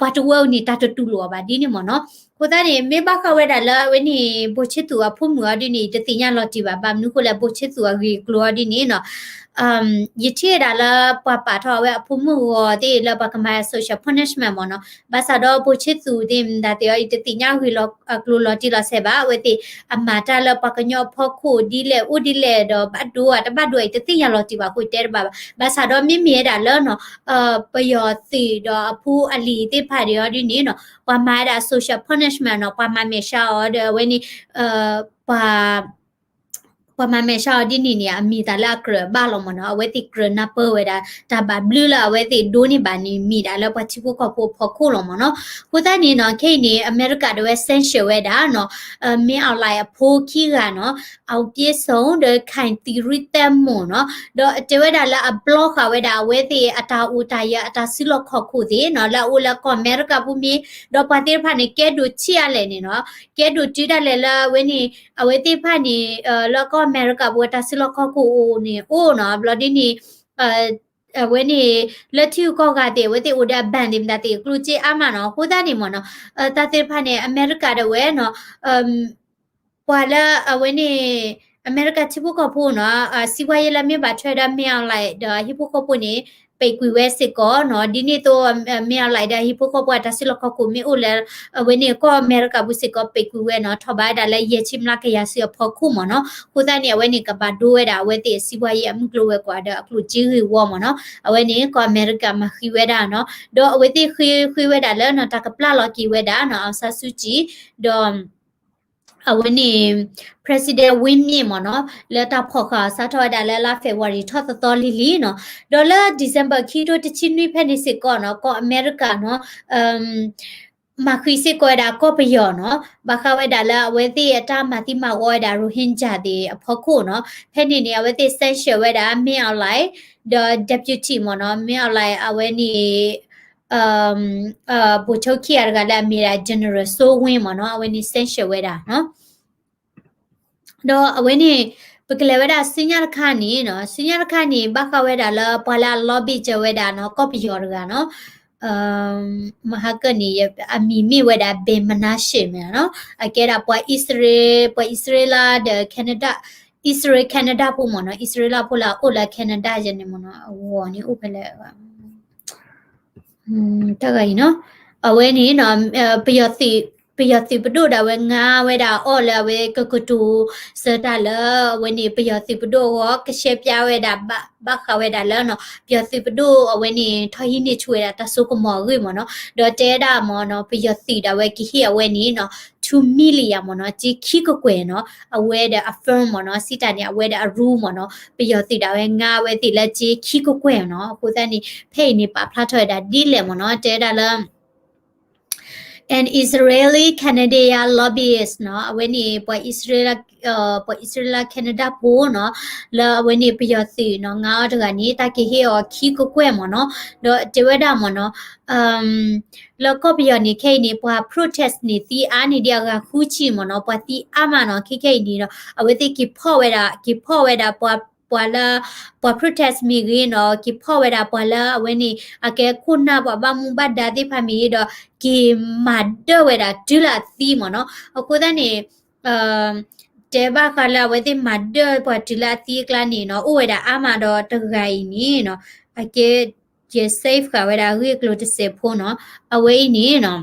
ပှၤတဝၢအံၤန့ၣ် တၢ်တတူၢ်လိာ်အီၤဘၣ်ဒ်န့ၣ်မ့ၢ်နီၤ. အဃိသတးန့ၣ် မ့ၢ်ဘၣ်ဃးဝဲဒၣ်လၢအဝဲန့ၣ် ဘိၣ်ဆ့သူၣ်အဖိမုၣ်အီၤဒ်န့ၣ် ယတသ့ၣ်ညါလီၤတံၢ်ဘၣ်. ဘၣ်မနုၤဃိလဲၣ် ဘိၣ်ဆ့သူၣ်အဂ့ၢ်အကျိၤအီၤဒ်န့ၣ်နီၤ ယထံၣ်ဝဲဒၣ်လၢပှၤပာ်ထီၣ်အဝဲအဖိမုၣ်ဂီၤသ့ၣ်လၢပှၤကမၤ social punishment မ့ၢ်နီၤ. ဘၣ်ဆၣ်ဒီးဘိၣ်ဆ့သူၣ်သ့ၣ်မတၤသ့ၣ်အီၤ ယတသ့ၣ်ညါဂ့ၢ်လီၤ အကျိၤလီၤတံၢ်လီၤဆဲးဘၣ်. အဝဲသ့ၣ်အမၤတၢ်လၢပှၤကညီအဖီခိၣ်ဒ်လဲၣ်အိၣ်ဒ်လဲၣ်ဒီး ဘၣ်ဒိဧါတဘၣ်ဒိဧါ ယတသ့ၣ်ညါလီၤတံၢ်ဘၣ်အဃိ ယတဲတဘၣ်ဘၣ်. ဘၣ်ဆၣ်ဒီးမ့မ့ၢ်ဝဲဒၣ်လၢနီၤ ပယီၤသုးဒီးအဖိအလံၤသ့ၣ်တဖၣ်ဒ်အီၤဒ်န့ၣ်နီၤ ပှၤမၤဝဲဒၣ် social punishment နီၤ ပှၤမၤမဲာ်ဆှးအီၤဒီးအဝဲန့ၣ် ပှၤ ပှၤမၤမဲာ်ဆှးအီၤဒ်န့ၣ်န့ၣ် အမ့ၢ်တၢ်လၢအကြၢးဘၣ်လီၤမ့ၢ်နီၤ. အဝဲသ့ၣ်ကြၢးနၢ်ပၢၢ်ဝဲဒၣ် တၢ်ဘၣ်ဘျုးလၢအဝဲသ့ၣ်ဒိးန့ၢ်ဘၣ်န့ၣ် မ့ၢ်ဒၣ်လၢပှၤထံဖိကီၢ်ဖိအဖီခိၣ်လီၤမ့ၢ်နီၤ. အဃိသတးန့ၣ်နီၤ ခဲအံၤန့ၣ် အမဲရကၤဒၣ်ဝဲ sanction ဝဲဒၣ်နီၤ မင်းအောင်လှိုင် အဖိခံဂၤနီၤ အောင်ပြည့်စုံ ဒီး ခိုင်သီရိသက်မွန် နီၤ ဒီးတဲဝဲဒၣ်လၢအ block ဃာ်ဝဲဒၣ်အဝဲသ့ၣ်အတၢ်အိၣ်တၢ်ယၢၤ အတၢ်စုလီၢ်ခီၣ်ခိၣ်သ့ၣ်နီၤ လၢအအိၣ်လၢကီၢ်အမဲရကၤပူၤမ့ၢ် ဒီးပှၤသ့ၣ်တဖၣ်န့ၣ် ကဲဒိးထံၣ်အါလဲၣ်န့ၣ်နီၤ ကဲဒိးတုၤဒၣ်လဲာ်လၢအဝဲန့ၣ် အဝဲသ့ၣ်တဖၣ်န့ၣ် လၢကီၢ်အမဲရကၤပူၤအတၢ်စုလီၢ်ခီၣ်ခိၣ်အိၣ်န့ၣ်အိၣ်နီၤ ဘျီဒ်န့ၣ် အဝဲန့ၣ် လၢထံဂုၤကီၢ်ဂၤသ့ၣ် အဝဲသ့ၣ်အိၣ်ဒီးအ ban သ့ၣ်မတၤသ့ၣ် ကျိၣ်စ့အါမးနီၤ. အဃိသတးန့ၣ်မ့ၢ်နီၤ တၢ်သ့ၣ်တဖၣ်န့ၣ် အမဲရကၤဒၣ်ဝဲနီၤ ပှၤလၢအဝဲန့ၣ် အမဲရကၤထံဖိကီၢ်ဖိနီၤ စီးပွားရေးလၢမ့ၢ်ဘၣ်ထွဲဒီး မင်းအောင်လှိုင် ဒီးအဟံၣ်ဖိဃီဖိန့ၣ် ပိတ်ကွံာ်ဝဲစ့ၢ်ကီးနီၤ. ဒ်န့ၣ်အသိး မင်းအောင်လှိုင် ဒီးအဟံၣ်ဖိဃီဖိအတၢ်စုလီၢ်ခီၣ်ခိၣ်မ့ၢ်အိၣ်လၢ အဝဲန့ၣ်ကီၢ်အမဲရကၤပူၤစ့ၢ်ကီး ပိတ်ကွံာ်ဝဲနီၤ ထီၣ်ဘးဝဲဒၣ်လၢယဲၢ်ဆံမျးကယၤစုအဖီခိၣ်မ့ၢ်နီၤ. အဃိသတးန့ၣ် အဝဲန့ၣ်ကဘၣ်ဒိဝဲဒၣ် အဝဲသ့ၣ်စီးပွားရေးအမုၢ်ကျိၤဝဲၤကွာ်ဒီးအကျိၣ်စ့ဂ့ၢ်ဝီမ့ၢ်နီၤ. အဝဲန့ၣ် ကီၢ်အမဲရကၤမၤဃံဝဲဒၣ်နီၤ ဒီးအဝဲသ့ၣ်ဃ့ ဃ့ဝဲဒၣ်လၢနီၤ တၢ်ကပျၢ်လီၤက့ၤဝဲဒၣ်နီၤ အောင်ဆန်းစုကြည် ဒီး အဝဲန့ၣ် President Win Myint မ့ၢ်နီၤ လၢတၢ်ဖီၣ်ဃာ်အီၤစးထီၣ်ဝဲဒၣ်လၢလါ February ထီၣ်သီသီလံၤလံၤနီၤ. ဒီးလၢ December ခံကထိတဆံနွံဖဲန့ၣ်စ့ၢ်ကီးနီၤ ကီၢ်အမဲရကၤနီၤ မၤဃံစ့ၢ်ကီးဝဲဒၣ်ကီၢ်ပယီၤနီၤ ဘၣ်ဃးဝဲဒၣ်လၢအဝဲသ့ၣ်အတၢ်မၤသံမၤဝီဝဲဒၣ် Rohingya သ့ၣ်အဖီခိၣ်နီၤ. ဖဲန့ၣ်န့ၣ် အဝဲသ့ၣ် sanction ဝဲဒၣ် မင်းအောင်လှိုင် ဒီး deputy မ့ၢ်နီၤ မင်းအောင်လှိုင် အဝဲန့ၣ် ဗိုလ်ချုပ်ခံဂၤတဂၤလၢအမ့ၢ်ဒၣ် General စိုးဝင်း မ့ၢ်နီၤ အဝဲန့ၣ် sanction ဝဲဒၣ်နီၤ. ဒီးအဝဲန့ၣ် ပကလဲၤဝဲဒၣ်ဆူညါတခါန့ၣ်နီၤ ဆူညါတခါန့ၣ် ဘၣ်ဃးဝဲဒၣ်လၢပှၤလၢအ lobby စၢၤဝဲဒၣ်နီၤ ကီၢ်ပယီၤတဂၤနီၤ မဟါကၢန့ၣ် အမံၤမ့ၢ်ဝဲဒၣ် Ben Menashe မ့ၢ်နီၤ အကဲဒၣ်ပှၤအံၣ်စရ့လး ပှၤအံၣ်စရ့လးဒီး Canada အံၣ်စရ့လး Canada ဖိမ့ၢ်နီၤ အံၣ်စရ့လးဖိလၢအအိၣ်လၢ Canada ယဲန့ၣ်မ့ၢ်နီၤ အဂီၤန့ၣ်အိၣ်ဖဲလဲၣ် တဂၤအံၤနီၤ အဝဲန့ၣ်နီၤ ပယီၤသုး ပယီၤသုးပဒိၣ်ဒၣ်ဝဲငါဝဲဒၣ်အီၤလၢအဝဲကကတိၤစၢၤတၢ်လၢ အဝဲန့ၣ် ပယီၤသုးပဒိၣ်အဂီၢ် ကရှဲပၠးဝဲဒၣ် ဘၣ်ဃးဝဲဒၣ်လၢနီၤ ပယီၤသုးပဒိၣ်အဝဲန့ၣ် ထီၣ်ဟံးန့ၢ်ဆူၣ်ဝဲဒၣ်တၢ်စိကမီၤအဂ့ၢ်မ့ၢ်နီၤ ဒီးတဲဒၣ်မ့ၢ်နီၤ ပယီၤသုးဒၣ်ဝဲကဟ့ၣ်အဝဲန့ၣ်နီၤ two million မ့ၢ်နီၤ စ့ခံကကွဲၢ်နီၤ အဝဲဒီးအ firm မ့ၢ်နီၤ စံးတၢ်န့ၣ် အဝဲဒီးအရူမ့ၢ်နီၤ ပယီၤသုးဒၣ်ဝဲငါဝဲသ့ၣ်လၢစ့ခံကကွဲၢ်နီၤ အဃိသတးန့ၣ် ဖဲအံၤန့ၣ် ပာ်ဖျါထီၣ်ဝဲဒၣ်ဒ်လဲၣ်မ့ၢ်နီၤ တဲဒၣ်လၢ An Israeli Canadian lobbyist နီၤ အဝဲန့ၣ် ပှၤအံၣ်စရ့လး Canada ဖိနီၤ လၢအဝဲန့ၣ်ပယီၤသုးနီၤ ငါအီၤတဂၤန့ၣ် တၢ်ကဟ့ၣ်အီၤခံကကွဲၢ်မ့ၢ်နီၤ ဒီးတဲဝဲဒၣ်မ့ၢ်နီၤ လၢကီၢ်ပယီၤန့ၣ် ခဲအံၤန့ၣ် ပှၤ protest န့ၣ် သံအါန့ၢ်ဒံးအဂၤဃုဆံမ့ၢ်နီၤ ပှၤသံအါမးနီၤ ခဲခဲအံၤန့ၣ်ဒီး အဝဲသ့ၣ်က့ၤဖီၣ်ဝဲဒၣ် က့ၤဖီၣ်ဝဲဒၣ်ပှၤ ပှၤလၢ ပှၤ protest မ့ၢ်ဂ့ၤနီၤ က့ၤဖီၣ်ဝဲဒၣ်ပှၤလၢအဝဲန့ၣ် အကဲခိၣ်နၢ်ပှၤဘၣ်မူဘၣ်ဒါသ့ၣ်တဖၣ်မ့ၢ်ဂ့ၤဒီး က့ၤမၤဒၢၣ်ဝဲဒၣ်တုၤလၢအသံမ့ၢ်နီၤ အဃိသတးန့ၣ် တဲဘၣ်ဃးလၢအဝဲသ့ၣ်မၤဒၢၣ်ပှၤတုၤလၢအသံအကျါန့ၣ်နီၤ အိၣ်ဝဲဒၣ်အါမးဒီးတဂၤအံၤန့ၣ်နီၤ အကဲ ယ save ဃာ်ဝဲဒၣ်အဂ့ၢ်အကျိၤတစဲးဖိနီၤ အဝဲအံၤန့ၣ်နီၤ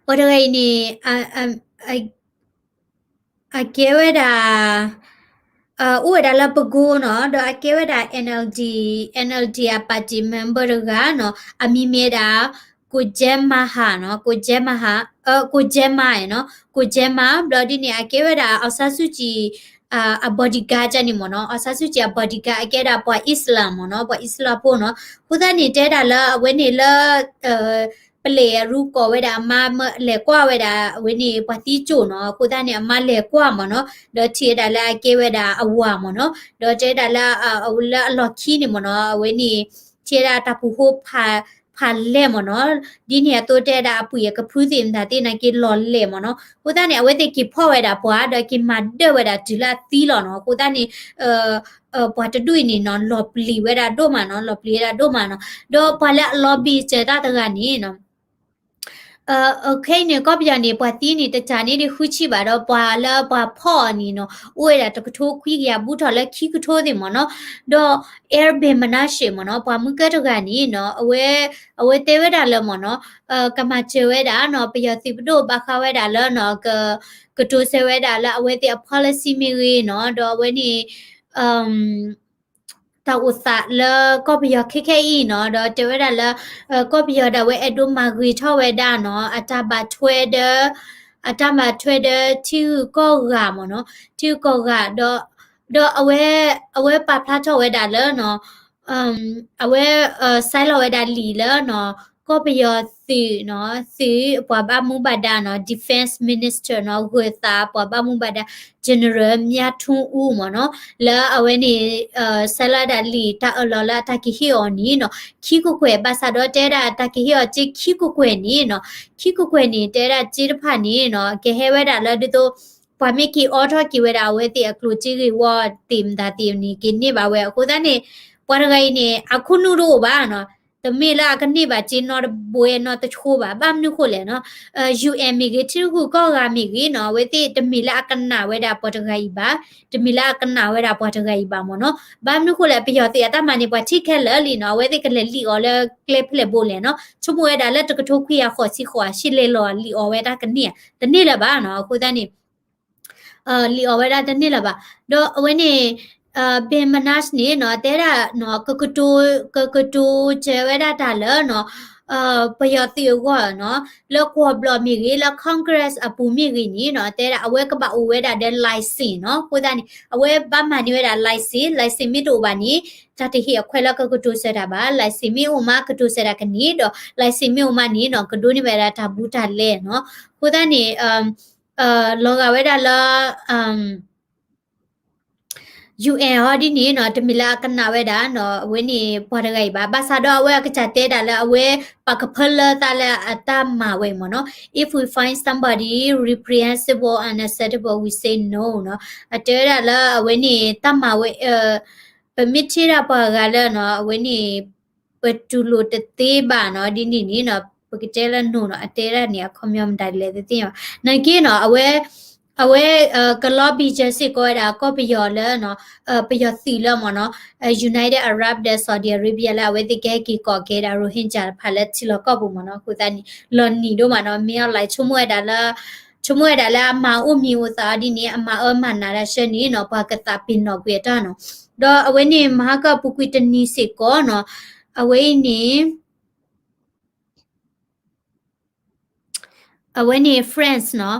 ပှၤတဂၤအံၤန့ၣ် အကဲဝဲဒၣ် အိၣ်ဝဲဒၣ်လၢပကိနီၤ ဒီးအကဲဝဲဒၣ် NLD NLD အ party member တဂၤနီၤ အမံၤမ့ၢ်ဒၣ် ကိုကျဲမးဟါနီၤ ကိုကျဲမးဟါ ကိုကျဲမးနီၤ ကိုကျဲမး ဘျီဒ်န့ၣ် အကဲဝဲဒၣ် အောင်ဆန်းစုကြည် အ bodyguard န့ၣ်မ့ၢ်နီၤ အောင်ဆန်းစုကြည် အ bodyguard အကဲဒၣ်ပှၤအံၣ်စလမ်မ့ၢ်နီၤ ပှၤအံၣ်စလမ်ဖိနီၤ အဃိသတးန့ၣ် တဲဒၣ်လၢအဝဲန့ၣ်လၢ ပလဲၤအရူကိးဝဲဒၣ်အမါ လဲၤကွၢ်ဝဲဒၣ် အဝဲန့ၣ် ပှၤသံကၠိၣ်နီၤ အဃိသတးန့ၣ် အမါလဲၤကွၢ်မ့ၢ်နီၤ ဒီးထံၣ်ဝဲဒၣ်လၢအကဲဝဲဒၣ်အဝၤမ့ၢ်နီၤ ဒီးတဲဒၣ်လၢ လၢအလီၢ်ခံန့ၣ်မ့ၢ်နီၤ အဝဲန့ၣ် ထံၣ်ဝဲဒၣ်တၢ်ပူၤဃိဖးလဲၢ်မ့ၢ်နီၤ ဒ်န့ၣ်အသိးတဲဒၣ်အပှ့ၤအကဖုသ့ၣ်မတၤသ့ၣ်နာ်က့လီၤလဲၢ်မ့ၢ်နီၤ အဃိသတးန့ၣ် အဝဲသ့ၣ်က့ၤဖီၣ်ဝဲဒၣ်ပှၤ ဒီးက့ၤမၤဒၢၣ်ဝဲဒၣ်တုၤလၢအသံလီၤနီၤ အဃိသတးန့ၣ် ပှၤတဒူၣ်အံၤန့ၣ်နီၤ လီၤပျံၤဝဲဒၣ်ဒိၣ်မးနီၤ လီၤပျံၤဝဲဒၣ်ဒိၣ်မးနီၤ ဒီးပှၤလၢအ lobby စၢၤတၢ်တဂၤန့ၣ် ခဲအံၤန့ၣ် ကီၢ်ပယီၤန့ၣ် ပှၤသံန့ၣ် တစးန့ၣ်ဒ်ဃုဆံဘၣ်ဒီး ပှၤလၢပှၤဖီၣ်အီၤန့ၣ်နီၤ အိၣ်ဝဲဒၣ်တကထိခွံကယၤ ဘူးထီၣ်လၢခံကထိသ့ၣ်မ့ၢ်နီၤ. ဒီး Air Ben Menashe မ့ၢ်နီၤ ပှၤမုၢ်ကၢၢ်တဂၤန့ၣ်နီၤ အဝဲ အဝဲတဲဝဲဒၣ်လၢမ့ၢ်နီၤ ကမၤစၢၤဝဲဒၣ်နီၤ ပယီၤသုးပဒိၣ်ဘၣ်ဃးဝဲဒၣ်လၢနီၤ က ကတိၤစဲဝဲဒၣ်လၢအဝဲသ့ၣ်အ policy မ့ၢ်ဂ့ၤနီၤ ဒီးအဝဲန့ၣ် တၢ်အိၣ်သးလၢကီၢ်ပယီၤခဲခဲအံၤနီၤ ဒီးတဲဝဲဒၣ်လၢ ကီၢ်ပယီၤဒၣ်ဝဲအဲၣ်ဒိးမၤဂ့ၤထီၣ်ဝဲဒၣ်နီၤ အတၢ်ဘၣ်ထွဲဒီး အတၢ်ဘၣ်ထွဲဒီးထံဂုၤကီၢ်ဂၤမ့ၢ်နီၤ ထံဂုၤကီၢ်ဂၤ ဒီး ဒီးအဝဲ အဝဲပာ်ဖျါထီၣ်ဝဲဒၣ်လၢနီၤ အဝဲ ဆဲးလီၤဝဲဒၣ်လံာ်လၢနီၤ ကီၢ်ပယီၤသုးနီၤ သုးပှၤဘၣ်မူဘၣ်ဒါနီၤ Defense Minister နီၤ ဂၢၤသးပှၤဘၣ်မူဘၣ်ဒါ General မြထွန်းဦး မ့ၢ်နီၤ လၢအဝဲန့ၣ် ဆဲးလီၤဒၣ်လံာ်တၢ်အၢၣ်လီၤလၢအတၢ်ကဟ့ၣ်အီၤန့ၣ်နီၤ ခံကကွဲၢ် ဘၣ်ဆၣ်ဒီးတဲဒၣ်တၢ်ကဟ့ၣ်အီၤစ့ ခံကကွဲၢ်န့ၣ်နီၤ ခံကကွဲၢ်န့ၣ် တဲဒၣ်စ့တဖၣ်န့ၣ်နီၤ ကဟဲဝဲဒၣ်လၢဒ်သိး ပှၤမ့ၢ်က့ၤအိးထီၣ်က့ၤဝဲဒၣ်အဝဲသ့ၣ်အကျိၤစ့ဂ့ၢ်ဝီသ့ၣ်မတၤသ့ၣ်န့ၣ် က့ၤန့ၢ်ဘၣ်ဝဲ အဃိသတးန့ၣ် ပှၤတဂၤအံၤန့ၣ် အခိၣ်နူာ်တအိၣ်ဘၣ်နီၤ တမ့ၢ်လၢအကန့ၢ်ဘၣ်စ့နီတဘှဲနီတဆိဘၣ် ဘၣ်မနုၤဃိလဲၣ်နီၤ UN မ့ၢ်ဂ့ၤ ထံဂုၤကီၢ်ဂၤမ့ၢ်ဂ့ၤနီၤ အဝဲသ့ၣ်တမ့ၢ်လၢအကနၣ်ဝဲဒၣ်ပှၤတဂၤအံၤဘၣ် တမ့ၢ်လၢအကနၣ်ဝဲဒၣ်ပှၤတဂၤအံၤဘၣ်မ့ၢ်နီၤ ဘၣ်မနုၤဃိလဲၣ် ပယီၤသုးအတၢ်မၤန့ၣ် ပှၤထံၣ်ခဲလၢာ်လံနီၤ အဝဲသ့ၣ်ကလဲၤလံၣ်အီၤလၢကျဲဖဲလဲၣ်ဘိလဲၣ်နီၤ ဆိကမိၣ်ဝဲဒၣ်လၢတကထိခွံကယၤဃိးဆံဃိးဆံလဲၤလီၤလံၣ်အီၤဝဲတၢ်ကန့ၢ်ဧါ တန့ၢ်လၢၤဘၣ်နီၤ အဃိသတးန့ၣ် လံၣ်အီၤဝဲဒၣ်တန့ၢ်လၢၤဘၣ် ဒီးအဝဲန့ၣ် Ben Menashe န့ၣ်နီၤ တဲဒၣ်နီၤ ကကတိၤ ကကတိၤစဲဝဲဒၣ်တၢ်လၢနီၤ ပယီၤသုးအဂီၢ်နီၤ လၢကွီၢ်ဘျီၣ်မ့ၢ်ဂ့ၤ လၢ Congress အပူၤမ့ၢ်ဂ့ၤန့ၣ်နီၤ တဲဒၣ်အဝဲကဘၣ်အိၣ်ဝဲဒၣ်ဒီး license နီၤ အဃိသတးန့ၣ် အဝဲဘၣ်မၤန့ၢ်ဝဲဒၣ် license, license မ့ၢ်တအိၣ်ဘၣ်န့ၣ် တၢ်တဟ့ၣ်အခွဲးလၢကကတိၤစဲတၢ်ဘၣ်, license မ့ၢ်အိၣ်မးကတိၤစဲတၢ်ကန့ၢ်ဒီး license မ့ၢ်အိၣ်မးန့ၣ်နီၤ ကဒိးန့ၢ်ဘၣ်ဒၣ်တၢ်ဘူးတၢ်လဲနီၤ. အဃိသတးန့ၣ် လီၤဂာ်ဝဲဒၣ်လၢ UN ဟီဒ်န့ၣ်နီၤ တမ့ၢ်လၢအကနၣ်ဝဲဒၣ်နီၤ အဝဲန့ၣ်ပှၤတဂၤအံၤဘၣ်. ဘၣ်ဆၣ်ဒီးအဝဲအကစၢ်တဲဒၣ်လၢအဝဲပာ်ကဖၢလၢသးလၢအတၢ်မၤဝဲအံၤမ့ၢ်နီၤ If we find somebody reprehensible, unacceptable, we say no နီၤ. အတဲဝဲဒၣ်လၢအဝဲန့ၣ်တၢ်မၤဝဲ ပမ့ၢ်ထံၣ်ဒၣ်ပှၤဂၤလၢနီၤ အဝဲန့ၣ် ပတူၢ်လိာ်တသ့ဘၣ်နီၤ ဒ်န့ၣ်န့ၣ်နီၤ ပကတဲလၢ no နီၤ အတဲဒၣ်န့ၣ် အခီပညီမတၤဒ်လဲၣ်တသ့ဘၣ်. နာ်က့နီၤ အဝဲ အဝဲ က lobby စၢၤစ့ၢ်ကီးဝဲဒၣ်ကီၢ်ပယီၤလၢနီၤ ပယီၤသုးလၢမ့ၢ်နီၤ United Arab ဒီး Saudi Arabia လၢအဝဲသ့ၣ်ကဟဲက့ၤကိးက့ၤဒၣ် Rohingya တဖၣ်လၢထံလီၢ်ကီၢ်ပူၤမ့ၢ်နီၤ. အဃိသတးန့ၣ် လီၤနံၤဒိၣ်မးနီၤ မ့ၢ်အီၤလၢဆိကမိၣ်ဝဲဒၣ်လၢ ဆိကမိၣ်ဝဲဒၣ်လၢအမၤအိၣ်မံၤအိၣ်သးအီၤဒ်န့ၣ် အမၤအၢမၤနးတၢ်ဆၢန့ၣ်နီၤ ပှၤကသးပ့ၤနီၣ်ကွံာ်အတၢ်နီၤ. ဒီးအဝဲန့ၣ် မဟါကၢ်ပူၤကွံာ်တနံၤစ့ၢ်ကီးနီၤ အဝဲအံၤန့ၣ် အဝဲန့ၣ် France နီၤ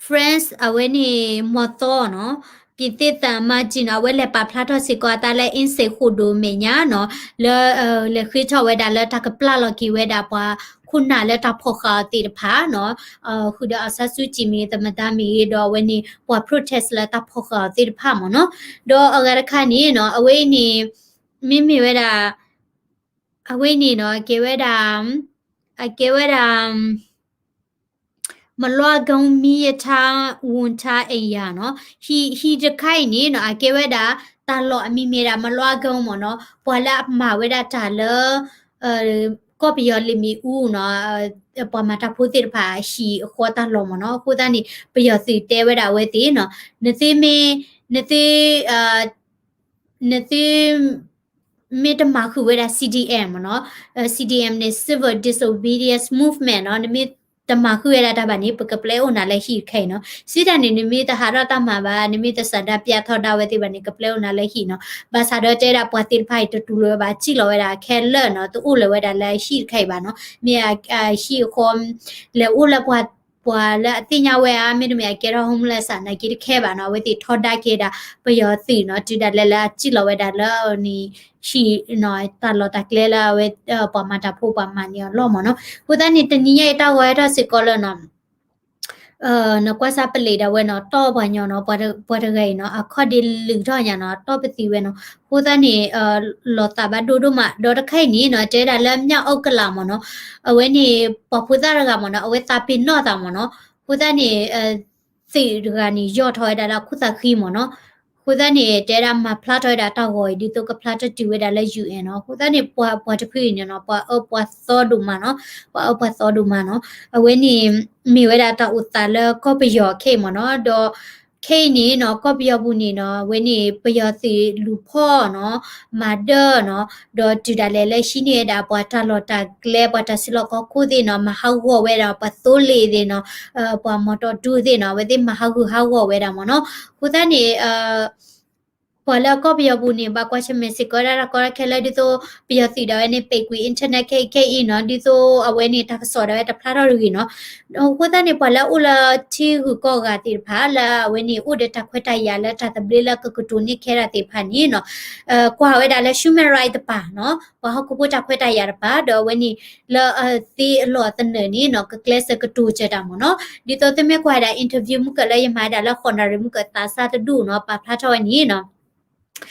France အဝဲန့ၣ် မီၤသီနီၤ ပြင်သစ်သံအမတ်ကြီးနီၤ အဝဲလဲၤပာ်ဖျါထီၣ်စ့ၢ်ကီးအသးလၢ အင်းစိန် ဃိာ်ဒိၣ်မဲာ်ညါနီၤ လၢ လဲၤဃ့ထီၣ်ဝဲဒၣ်လၢတၢ်ကပျၢ်လီၤက့ၤဝဲဒၣ်ပှၤခိၣ်နၢ်လၢတၢ်ဖီၣ်ဃာ်အီၤသ့ၣ်တဖၣ်နီၤ ဃုာ်ဒီး အောင်ဆန်းစုကြည် မ့ၢ်ဂ့ၤ သမ္မတ မ့ၢ်ဂ့ၤ ဒီးအဝဲန့ၣ် ပှၤ protest လၢတၢ်ဖီၣ်ဃာ်အီၤသ့ၣ်တဖၣ်မ့ၢ်နီၤ. ဒီးအဂၤတခါန့ၣ်နီၤ အဝဲအံၤန့ၣ် မ့မ့ၢ်ဝဲဒၣ် အဝဲအံၤန့ၣ်နီၤ အကဲဝဲဒၣ် အကဲဝဲဒၣ် မလွှကံ မီးရထား ဝန်ထမ်းအိမ်ယာ နီၤ ဟံၣ်တခါအံၤန့ၣ်နီၤ အကဲဝဲဒၣ် တၢ်လီၢ်အမံၤမ့ၢ်ဒၣ် မလွှကံ မ့ၢ်နီၤ ပှၤလၢအမၤဝဲဒၣ်တၢ်လၢ ကီၢ်ပယီၤလ့ၣ်မ့ၣ်အူနီၤ ပှၤမၤတၢ်ဖိသ့ၣ်တဖၣ်အဟံၣ်အဃီတၢ်လီၢ်မ့ၢ်နီၤ. အဃိသတးန့ၣ် ပယီၤသုးတဲဝဲဒၣ်အဝဲသ့ၣ်နီၤ နသုမ့ၢ် နသု နသု မ့ၢ်တမၤဃုာ်ဝဲဒၣ် CDM မ့ၢ်နီၤ CDM န့ၣ် Civil Disobedience Movement နီၤ နမ့ၢ်တမၤဃုာ်ဝဲဒၣ်တၢ်ဘၣ်န့ၣ် ပကပျဲအိၣ်နၤလၢဟံၣ်တခါအံၤနီၤ. စံးတၢ်န့ၣ် နမ့ၢ်တဟးထီၣ်တၢ်မၤဘၣ် နမ့ၢ်တဆန္ဒပြထီၣ်ဒၣ်ဝဲသ့ၣ်ဘၣ်န့ၣ် ကပျဲအိၣ်နၤလၢဟံၣ်နီၤ. ဘၣ်ဆၣ်ဒီးတဲဒၣ်ပှၤသ့ၣ်တဖၣ်အံၤ တတူၢ်လိာ်ဝဲဘၣ် စံၣ်လီၤဝဲဒၣ်ခဲလၢာ်နီၤ တအိၣ်လၢၤဝဲဒၣ်လၢဟံၣ်တခါအံၤဘၣ်နီၤ. မ့ၢ်ဟံၣ်အဃီ လဲၤအိၣ်လၢပှၤ ပှၤလၢအသ့ၣ်ညါဝဲဧါ မ့တမ့ၢ်အကဲထီၣ် homeless ဧါ နာ်က့တခဲဘၣ်နီၤ. အဝဲသ့ၣ်ထီဒါက့ၤဒၣ် ပယီၤသုးနီၤ တုၤဒၣ်လဲာ်လၢအစံၣ်လီၤဝဲဒၣ်လၢန့ၣ် ဟံၣ်နီၤ တၢ်လီၢ်တၢ်ကျဲလၢအဝဲ ပှၤမၤတၢ်ဖိပှၤမၤန့ၢ်အီၤလီၤမ့ၢ်နီၤ. အဃိသတးန့ၣ် တနံၤညါအံၤတၢ်ဂီၤဟဲထီၣ်စ့ၢ်ကီးလၢနီၤ နကွၢ်စၢ်ပလံးဒၣ်ဝဲနီၤ တီၢ်ပှၤညီနီၤ ပှၤတဂၤအံၤနီၤ အခီၣ်ဒ့လုာ်ထီၣ်ညါနီၤ တီၢ်ပသံဝဲနီၤ. အဃိသတးန့ၣ် လီၤသးဘၣ်ဒိဒိၣ်မး ဒီးတခါအံၤန့ၣ်နီၤ တဲဒၣ်လၢ မြောက်ဥက္ကလာ မ့ၢ်နီၤ အဝဲန့ၣ် ပှၤဖိသၣ်တဂၤမ့ၢ်နီၤ အဝဲသးပ့ၤနီၣ်သးမ့ၢ်နီၤ. အဃိသတးန့ၣ် သုးတဂၤန့ၣ် ယီၢ်ထီၣ်ဝဲဒၣ်လၢအခိၣ်သးဃံမ့ၢ်နီၤ. အဃ အဃိသတးန့ၣ် တဲဒၣ်မၤဖျါထီၣ်ဝဲဒၣ်တၢ်ဂီၤအံၤ ဒ်သိးကဖျါထီၣ်တုၤဝဲဒၣ်လၢ ယူၣ်အဲၣ် နီၤ. အဃိသတးန့ၣ် ပှၤ ပှၤတဖုအံၤန့ၣ်နီၤ ပှၤအၢပှၤသီဒိၣ်မးနီၤ, ပှၤအၢပှၤသီဒိၣ်မးနီၤ. အဝဲန့ၣ် မ့ၢ်ဝဲဒၣ်တၢ်အိၣ်သးလၢကီၢ်ပယီၤခဲအံၤမ့ၢ်နီၤ, ဒီး ခဲအံၤန့ၣ်နီၤ ကီၢ်ပယီၤပူၤန့ၣ်နီၤ အဝဲန့ၣ် ပယီၤသုးလူၤဖီၣ်နီၤ, မၤဒၢနီၤ, ဒီးတုၤဒၣ်လဲာ်လၢဟံးန့ၢ်ဝဲဒၣ်ပှၤတၢ်လီၢ်တၢ်ကျဲ ပှၤတၢ်စုလီၢ်ခီၣ်ခိၣ်သ့ၣ်နီၤ, မၤဟးဂီၤဝဲဒၣ်ပှၤသိလ့ၣ်သ့ၣ်နီၤ, ပှၤမီၢ်တီၣ်ဒူသ့ၣ်နီၤ, အဝဲသ့ၣ်မၤဟးဂူာ်ဟးဂီၤဝဲဒၣ်မ့ၢ်နီၤ. အဃိသတးန့ၣ် ပှၤလၢကီၢ်ပယီၤပူၤန့ၣ် ဘၣ်ကွၢ်ဆၢၣ်မဲာ်စ့ၢ်ကီးဒၣ်တၢ်ကီတၢ်ခဲလၢ ဒ်သိးပယီၤသုးဒၣ်ဝဲန့ၣ် ပိတ်ကွံာ် internet ခဲအံၤခဲအံၤနီၤ, ဒ်သိးအဝဲန့ၣ်တၢ်ကစီၣ်ဒၣ်ဝဲတဖျါထီၣ်တဂ့ၤနီၤ. အဃိသတးန့ၣ် ပှၤလၢအအိၣ်လၢထံဂုၤကီၢ်ဂၤသ့ၣ်တဖၣ် လၢအဝဲန့ၣ်အိၣ်ဒီးတၢ်ခွဲးတၢ်ယာ်လၢတၢ်သဘျ့လၢကကတိၤန့ၢ်ခဲဒၣ်သ့ၣ်တဖၣ်န့ၣ်နီၤ, ကွၢ်ဝဲဒၣ်လၢ human right တပၤနီၤ, ပှၤဟီၣ်ခိၣ်ဖိတၢ်ခွဲးတၢ်ယာ်တပၤ ဒီးအဝဲန့ၣ် လၢအသ့အလီၢ်အသနၢၣ်န့ၣ်နီၤ ကကျဲးစၢးကတိၤစၢၤတၢ်မ့ၢ်နီၤ. ဒ်သိးသုမ့ၢ်ကွၢ်ဝဲဒၣ် interview မုၢ်ကၢၢ်လၢယမၤဝဲဒၣ်လၢဃိးနၣ်ရံၣ်မုၢ်ကၢၢ်သးစၢ်တဒူၣ်နီၤ ပာ်ဖျါထီၣ်ဝဲန့ၣ်နီၤ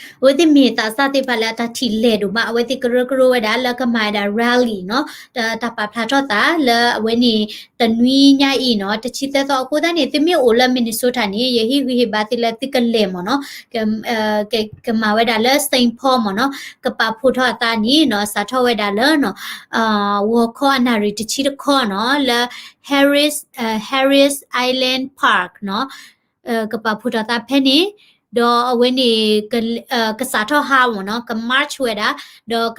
အဝဲသ့ၣ်မ့ၢ်သးစၢ်သ့ၣ်တဖၣ်လၢအတၢ်ထံၣ်လဲၢ်ဒိၣ်မး, အဝဲသ့ၣ်ကရၢကရိဝဲဒၣ်လၢကမၤဝဲဒၣ် rally နီၤ, တၢ်ပာ်ဖျါထီၣ်သးလၢအဝဲန့ၣ် တနွံညါအံၤနီၤ တဆံသၢသီ. အဃိသတးန့ၣ် သုမ့ၢ်အိၣ်လၢ Minnesota န့ၣ် ယဟ့ၣ်ဂံၢ်ဟ့ၣ်ဘါသုလၢသုကလဲၤမ့ၢ်နီၤ, ကမၤဝဲဒၣ်လၢ Saint Paul မ့ၢ်နီၤ, ကပာ်ဖှိၣ်ထီၣ်အသးန့ၣ်နီၤ စးထီၣ်ဝဲဒၣ်လၢ ဂီၤခီအနၣ်ရံၣ်တဆံတခီနီၤ လၢ Harris, Harris Island Park နီၤ, ကပာ်ဖှိၣ်ထီၣ်သးဖဲန့ၣ်, ဒီးအဝဲန့ၣ် ကစးထီၣ်ဟါမ့ၢ်နီၤ က march ဝဲဒၣ်, ဒီး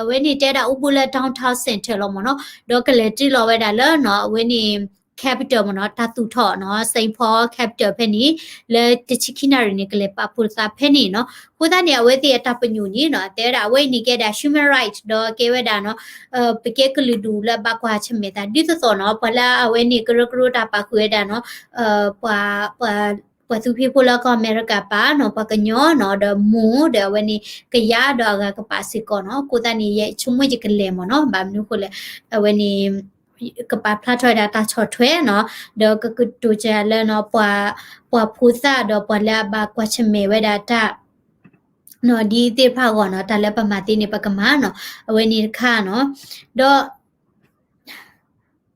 အဝဲန့ၣ်တဲဒၣ်အိၣ်ဘူးလၢ downtown center လီၤမ့ၢ်နီၤ, ဒီးကလဲၤတုၤလီၤဝဲဒၣ်လၢနီၤ အဝဲန့ၣ် Capitol မ့ၢ်နီၤ တၢ်သူၣ်ထီၣ်နီၤ Saint Paul Capitol ဖဲန့ၣ် လၢတဆံခံနၣ်ရံၣ်န့ၣ် ကလဲၤပာ်ဖှိၣ်သးဖဲန့ၣ်နီၤ. အဃိသတးန့ၣ် အဝဲသ့ၣ်အတၢ်ပညိၣ်န့ၣ်နီၤ တဲဝဲဒၣ်အဝဲအံၤန့ၣ်ကဲဒၣ် human right ဒီးကဲဝဲဒၣ်နီၤ ပကဲကလုာ်ဒူၣ်လၢဘၣ်ကွၢ်ဆၢၣ်မဲာ်သး ဒ်သိးသိးနီၤ ပှၤလၢအဝဲန့ၣ်ကရၢကရိတၢ်ပာ်ဃုာ်ဝဲဒၣ်နီၤ ပှၤ ပှၤသူဖံဖိလၢကီၢ်အမဲရကၤပာ်နီၤ ပှၤကညီနီၤ ဒီးမိၢ် ဒီးအဝဲန့ၣ် ကယၤဒီးအဂၤကပာ်စ့ၢ်ကီးနီၤ. အဃိသတးန့ၣ် ယဆိကမိၣ်ယကလဲၤမ့ၢ်နီၤ ဘၣ်မနုၤအဃိလဲၣ် အဝဲန့ၣ် ကပာ်ဖျါထီၣ်ဝဲဒၣ်တၢ်ဆီၣ်ထွဲနီၤ ဒီးကကတိၤစၢၤလၢနီၤ ပှၤ ပှၤဖိသၣ်ဒီးပှၤလၢအဘၣ်ကွၢ်ဆၢၣ်မဲာ်ဝဲဒၣ်တၢ် နီၤ ဒ်သ့ၣ်တဖၣ်အဂီၢ်နီၤ တၢ်လၢပမၤသ့န့ၣ် ပကမၤနီၤ အဝဲန့ၣ်တခါနီၤ ဒီး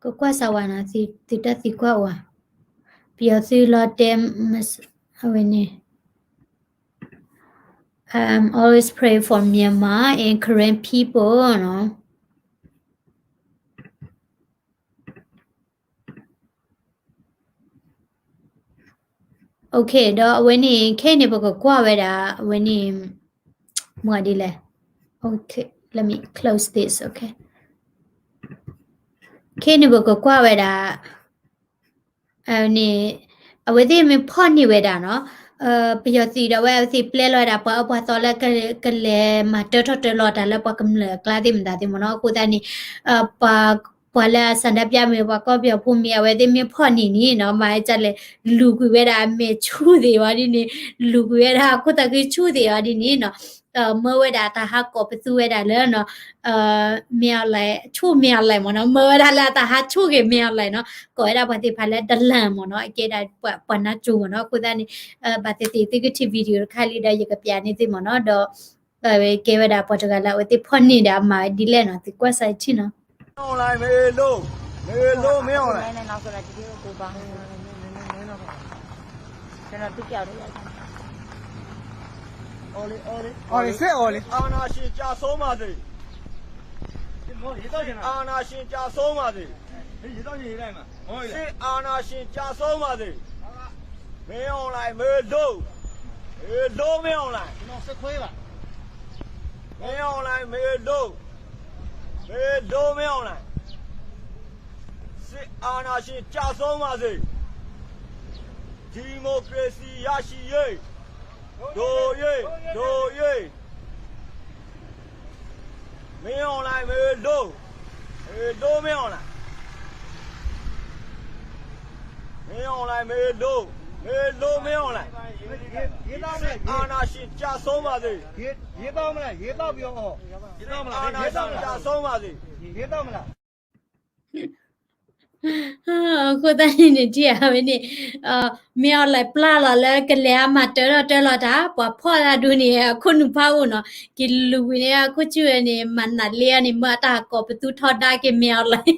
ကကွၢ်စၢ်ဝဲနီၤ သုတၢ်သံကွၢ်အိၣ်ဧါ ပယီၤသုးလီၤတဲ အဝဲန့ၣ် I'm always pray for Myanmar and Karen people နီၤ. Okay ဒီးအဝဲန့ၣ် ခဲအံၤန့ၣ် ပကကွၢ်ဝဲဒၣ် အဝဲန့ၣ် မ့ၢ်ဒ်လဲၣ် Okay, let me close this, okay. ခဲအံၤန့ၣ် ပကကွၢ်ဝဲဒၣ် န့ၣ် အဝဲသ့ၣ်မ့ၢ်ဖီၣ်န့ၢ်ဝဲဒၣ်နီၤ ပယီၤသုးဒီးဝဲအဝဲသ့ၣ်ပျဲလီၤဝဲဒၣ် ပှၤအၢပှၤသီလၢကလဲၤမၤတၢထီၣ်တၢလီၤတၢ်လၢပှၤကမျၢၢ်အကျါသ့ၣ်မတၤသ့ၣ်မ့ၢ်နီၤ. အဃိသတးန့ၣ် ပှၤလၢအဆန္ဒပြမ့ၢ် ပှၤကီၢ်ပယီၤဖိမ့ၢ် အဝဲသ့ၣ်မ့ၢ်ဖီၣ်န့ၢ်န့ၣ်နီၤ မၤဒ်လဲၣ် လူၤကွံာ်ဝဲဒၣ်အမဲာ်ဆူၣ်သ့ၣ်ဝဲဒ်န့ၣ် လူၤကွံာ်ဝဲဒၣ်အခိၣ်သးခုဆူၣ်သ့ၣ်ဝဲဒ်န့ၣ်နီၤ မၢဝဲဒၣ်တၢ်ဟးကိးပသူဝဲဒၣ်လၢနီၤ မ့ၢ်အီၤလဲၣ် ဆိၣ်မ့ၢ်အီၤလဲၣ်မ့ၢ်နီၤ မၢဝဲဒၣ်လၢအတၢ်ဟးဆိၣ်က့ၤမ့ၢ်အီၤလဲၣ်နီၤ ကိးဝဲဒၣ်ပှၤသ့ၣ်တဖၣ်လၢ ဒလၣ် မ့ၢ်နီၤ အကဲဒၣ်ပှၤနါစိၤမ့ၢ်နီၤ. အဃိသတးန့ၣ် ဘၣ်သ့ၣ်သ့ၣ်သုကထံၣ် video တခါလံဒီး ယကပျးန့ၢ်သုမ့ၢ်နီၤ ဒီး ကဲဝဲဒၣ်ပှၤတဂၤလၢအဝဲသ့ၣ်ဖီၣ်န့ၢ်ဒီးအမၤဝဲဒ်လဲၣ်နီၤ သုကွၢ်စၢ်ထံၣ်နီၤ မ့ၢ်အီၤလဲၣ် မ့ၢ်အီၤလဲၣ် စစ်အာဏာရှင်ကျဆုံးပါစေ။ စစ်အာဏာရှင်ကျဆုံးပါစေ။ စစ်အာဏာရှင်ကျဆုံးပါစေ။ မင်းအောင်လှိုင်မင်းတို့ မင်းတို့ မင်းအောင်လှိုင် မင်းအောင်လှိုင် မင်းတို့ မင်းတို့ မင်းအောင်လှိုင် စစ်အာဏာရှင်ကျဆုံးပါစေ။ ဒီမိုကရေစီရရှိရေး ဒို့ရေး ဒို့ရေး မင်းအောင်လှိုင် မင်းတို့ မင်းတို့ မင်းအောင်လှိုင် မင်းအောင်လှိုင် မင်းတို့ မင်းတို့ မင်းအောင်လှိုင် စစ်အာဏာရှင်ကျဆုံးပါစေ။ ရေသောက်မလား ရေသောက်ပြီးတော့ရေသောက်မလား ရေသောက်မလား ရေသောက်မလား ရေသောက်မလား အဃိသတးန့ၣ်န့ၣ် ထံၣ်အဝဲန့ၣ် မ့ၢ်အီၤလဲၣ်ပျၢ်လီၤလၢကလဲၤအမၤတၢထီၣ်တၢလီၤတၢ် ပှၤဖီၣ်တၢ်ဒိၣ်န့ၣ် အခိၣ်နူာ်ဖးအိၣ်နီၤ က့ၤလူၤကွံာ်န့ၣ် အခိၣ်ဆူၣ်န့ၣ် မၤနးလ့အီၤန့ၣ် မၢအတၢ်ကိးပသူထီဒါက့ၤမ့ၢ်အီၤလဲၣ်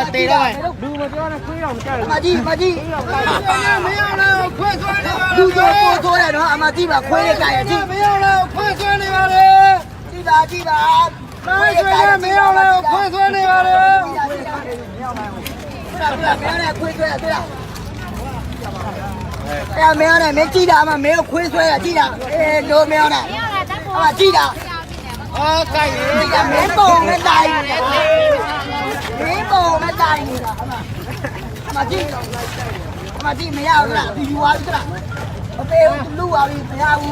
အမၤတံၢ်ဒီး, အမၤတံၢ်, အမၤတံၢ်, ဒူၣ်ဒိၣ်ပိၢ်သိဒီးနီၤ အမၤတံၢ်ဘၣ်ခွ့ကါယၤတံၢ်, တံၢ်ဘၣ်တံၢ်ဘၣ်, ခွ့ကါယၤတံၢ်, ခွ့သွဲန့ၣ်ဘၣ်ဒီး, ခွ့သွဲန့ၣ်ခွ့သွဲန့ၣ်, အဲ မ့ၢ်အီၤန့ၣ် မ့ၢ်တံၢ်ဒၣ် အမၤမ့ၢ်ခွ့သွဲဒၣ်တံၢ်ဒၣ်, အဲ ဒိမ့ၢ်အီၤန့ၣ်, အမၤတံၢ်ဒၣ်, တံၢ်ဒၣ် မ့ၢ်ပိာ်မ့ၢ်တၢ်အံၤ, မ့ၢ်ပိာ်မ့ၢ်တၢ်အံၤ, အမၤတံၢ်, အမၤတံၢ် မ့ၢ်ယါအူသရၣ် ပယူၤဝါအူသရၣ်, ပပ့ၢ်အူတလူၤဝါအူ မ့ၢ်ယါအူ,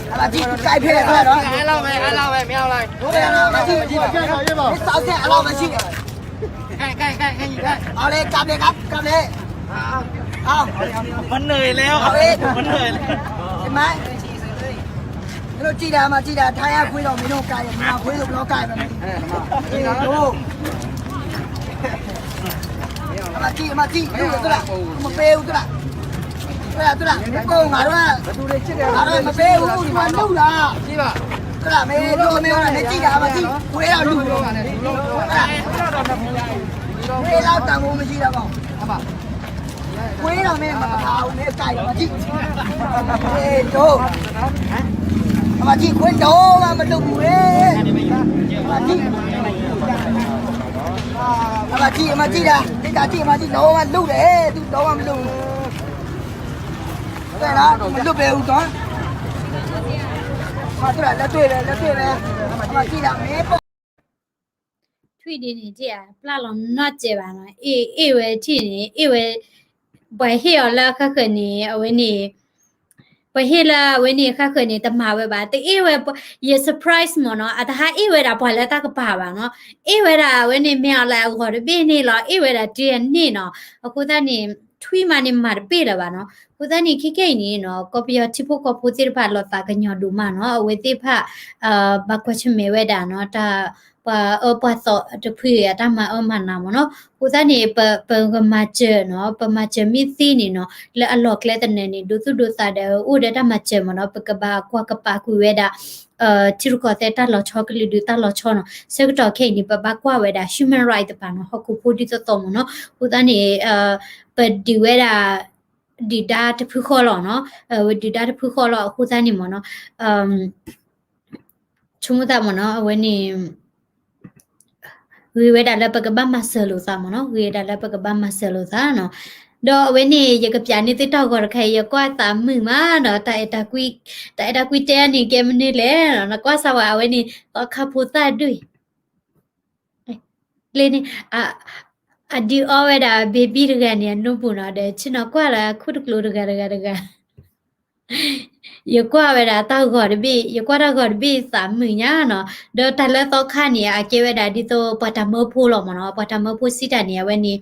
အမၤတံၢ် ကဲဖဲသရၣ်ဒီး, အမၤတံၢ်, မ့ၢ်သးစဲအလီၢ်မၤတံၢ်, အီၤလၢကါဘျဲကါဘျဲ, အီၤ, မ့ၢ်, မ့ၢ်တံၢ်ဒၣ် မၤတံၢ်ဒၣ် ထါယါခွ့ဒီး မ့ၢ်ဒိၣ်ကါယဲ မၤခွ့ဒိၣ်ဘျီကါယဲ, အမၤတံၢ် အမၤတံၢ် ဒူၣ်သရၣ်, မပ့ၢ်အူသရၣ်, သရၣ် သရၣ် မ့ၢ်ပိာ်မ့ၢ်တၢ်, မပ့ၢ်အူ မၤဒူၣ်လီၤ, သရၣ် မ့ၢ်ဒိၣ်မ့ၢ်အီၤ မ့ၢ်တံၢ်ဒၣ် မၤတံၢ် ခွ့ဒီးဒူၣ်, မ့ၢ်လၢတၢ်မူမ့ၢ်တံၢ်ဒၣ်ဘၣ် ခွ့ဒီးမ့ၢ်မၤဖးအူမ့ၢ်ကါအံၤ မၤတံၢ်, ဒိၣ်, အမၤတံၢ် ခွ့ဒီးမၤမဒိၣ်ပူၤဝဲ, အမၤတံၢ်, အမၤတံၢ် အမၤတံၢ်ဒၣ် တံၢ်ဒၣ်တံၢ် အမၤတံၢ်ဒီးမၤဒိၣ်ဒီး ဒူၣ်ဒီးမၤမဒိၣ်ပူၤ, မဒိၣ်ပူၤအူတီၤ, မၤတံၢ်ဒၣ်လၢတွ့ၢ်ဝဲ လၢတွ့ၢ်ဝဲ, အမၤတံၢ်ဒၣ်မ့ၢ်ပိာ် ထွံၣ်ဒ်န့ၣ် တၢ်အပျၢ်လီၤနီတစဲးဘၣ်နီၤ, အ့ၣ် အ့ၣ်ဝဲထံၣ်န့ၣ် အ့ၣ်ဝဲ, ပှၤဟ့ၣ်အီၤလၢဃၣ်ဃၢၤန့ၣ် အဝဲန့ၣ်, ပှၤဟ့ၣ်လၢအဝဲန့ၣ်ဃၣ်ဃၢၤန့ၣ် တမၤဝဲဘၣ်, တအ့ၣ်ဝဲ, ယ surprise မ့ၢ်နီၤ, အတဟးအ့ၣ်ဝဲဒၣ်ပှၤလၢတၢ်ကပၤဘၣ်နီၤ, အ့ၣ်ဝဲဒၣ်အဝဲန့ၣ် မ့ၢ်အီၤလၢအဂီၤတဘ့ၣ်န့ၣ်လီၤ, အ့ၣ်ဝဲဒၣ်တ့ၢ်အန့ၣ်နီၤ, အဃိသတးန့ၣ် ထွံၣ်မးန့ၣ်မၤတပ့ၢ်လၢၤဘၣ်နီၤ, အဃိသတးန့ၣ် ခဲကဲအံၤန့ၣ်နီၤ ကီၢ်ပယီၤထံဖိကီၢ်ဖိသ့ၣ်တဖၣ်လီၤသးကညီၤဒိၣ်မးနီၤ, အဝဲသ့ၣ်တဖၣ် ဘၣ်ကွၢ်ဆၢၣ်မဲာ်ဝဲဒၣ်နီၤ တၢ် ပှၤအၢပှၤသီတဖုအတၢ်မၤအၢမၤနးမ့ၢ်နီၤ, အဃိသတးန့ၣ် ပ ပကမၤစၢၤနီၤ, ပမၤစၢၤမ့ၢ်သ့န့ၣ်နီၤ လၢအလီၢ်ကျဲသနၢၣ်န့ၣ် ဒိသူၣ်ဒိသးဒီးအိၣ်ဒီးတၢ်မၤစၢၤမ့ၢ်နီၤ, ပကဘၣ်ကွၢ်ကပာ်ကွံာ်ဝဲဒၣ် ထံရူၢ်ကီၢ်သဲးတၢ်လီၤဆီ ကလုာ်ဒူၣ်တၢ်လီၤဆီနီၤ, ဆၢကတီၢ်ခဲအံၤန့ၣ် ပဘၣ်ကွၢ်ဝဲဒၣ် human right တဖၣ်နီၤ, ဟီၣ်ခိၣ်ဖိဒ်သိးသိးမ့ၢ်နီၤ, အဃိသတးန့ၣ် ပဒုးဝဲဒၣ် ဒုၣ်ဒါတဖုဃီလီၤနီၤ, ဝဲဒုၣ်ဒါတဖုဃီလီၤ အဃိသတးန့ၣ်မ့ၢ်နီၤ, ဆိကမိၣ်သးမ့ၢ်နီၤ အဝဲန့ၣ် ဂ့ၤဝဲဒၣ်လၢပကဘၣ်မၤစၢၤလိာ်သးမ့ၢ်နီၤ, ဂ့ၤဝဲဒၣ်လၢပကဘၣ်မၤစၢၤလိာ်သးနီၤ, ဒီးအဝဲန့ၣ် ယကပျးန့ၢ်သုတၢ်ဂီၤတခါအံၤ ယကွၢ်သးမုာ်မးနီၤ, တၢ်အဲၣ်တၢ်ကွံ တၢ်အဲၣ်တၢ်ကွံတဲန့ၣ် ကဲမနုၤလဲၣ်နီၤ, နကွၢ်စၢ်ဝဲအဝဲန့ၣ် သီခါဖိသၣ်ဒူၣ် လၢန့ၣ် အဒုးအီဝဲဒၣ် baby တဂၤန့ၣ် အနိပူၤနီၤ ဒီးဆ့ၣ်နီၤကွၢ်လၢခိၣ်တကျိၤတဂၤတဂၤတဂၤ, ယကွၢ်ဝဲဒၣ်တၢ်ဂီၤတဘ့ၣ် ယကွၢ်တၢ်ဂီၤတဘ့ၣ်သးမုာ်ညါနီၤ, ဒီးတၢ်လၢသီခါန့ၣ် အကဲဝဲဒၣ်ဒ်သိးပှၤတၢ်မၢဖိလီၤမ့ၢ်နီၤ, ပှၤတၢ်မၢဖိစံးတၢ်န့ၣ် အဝဲန့ၣ်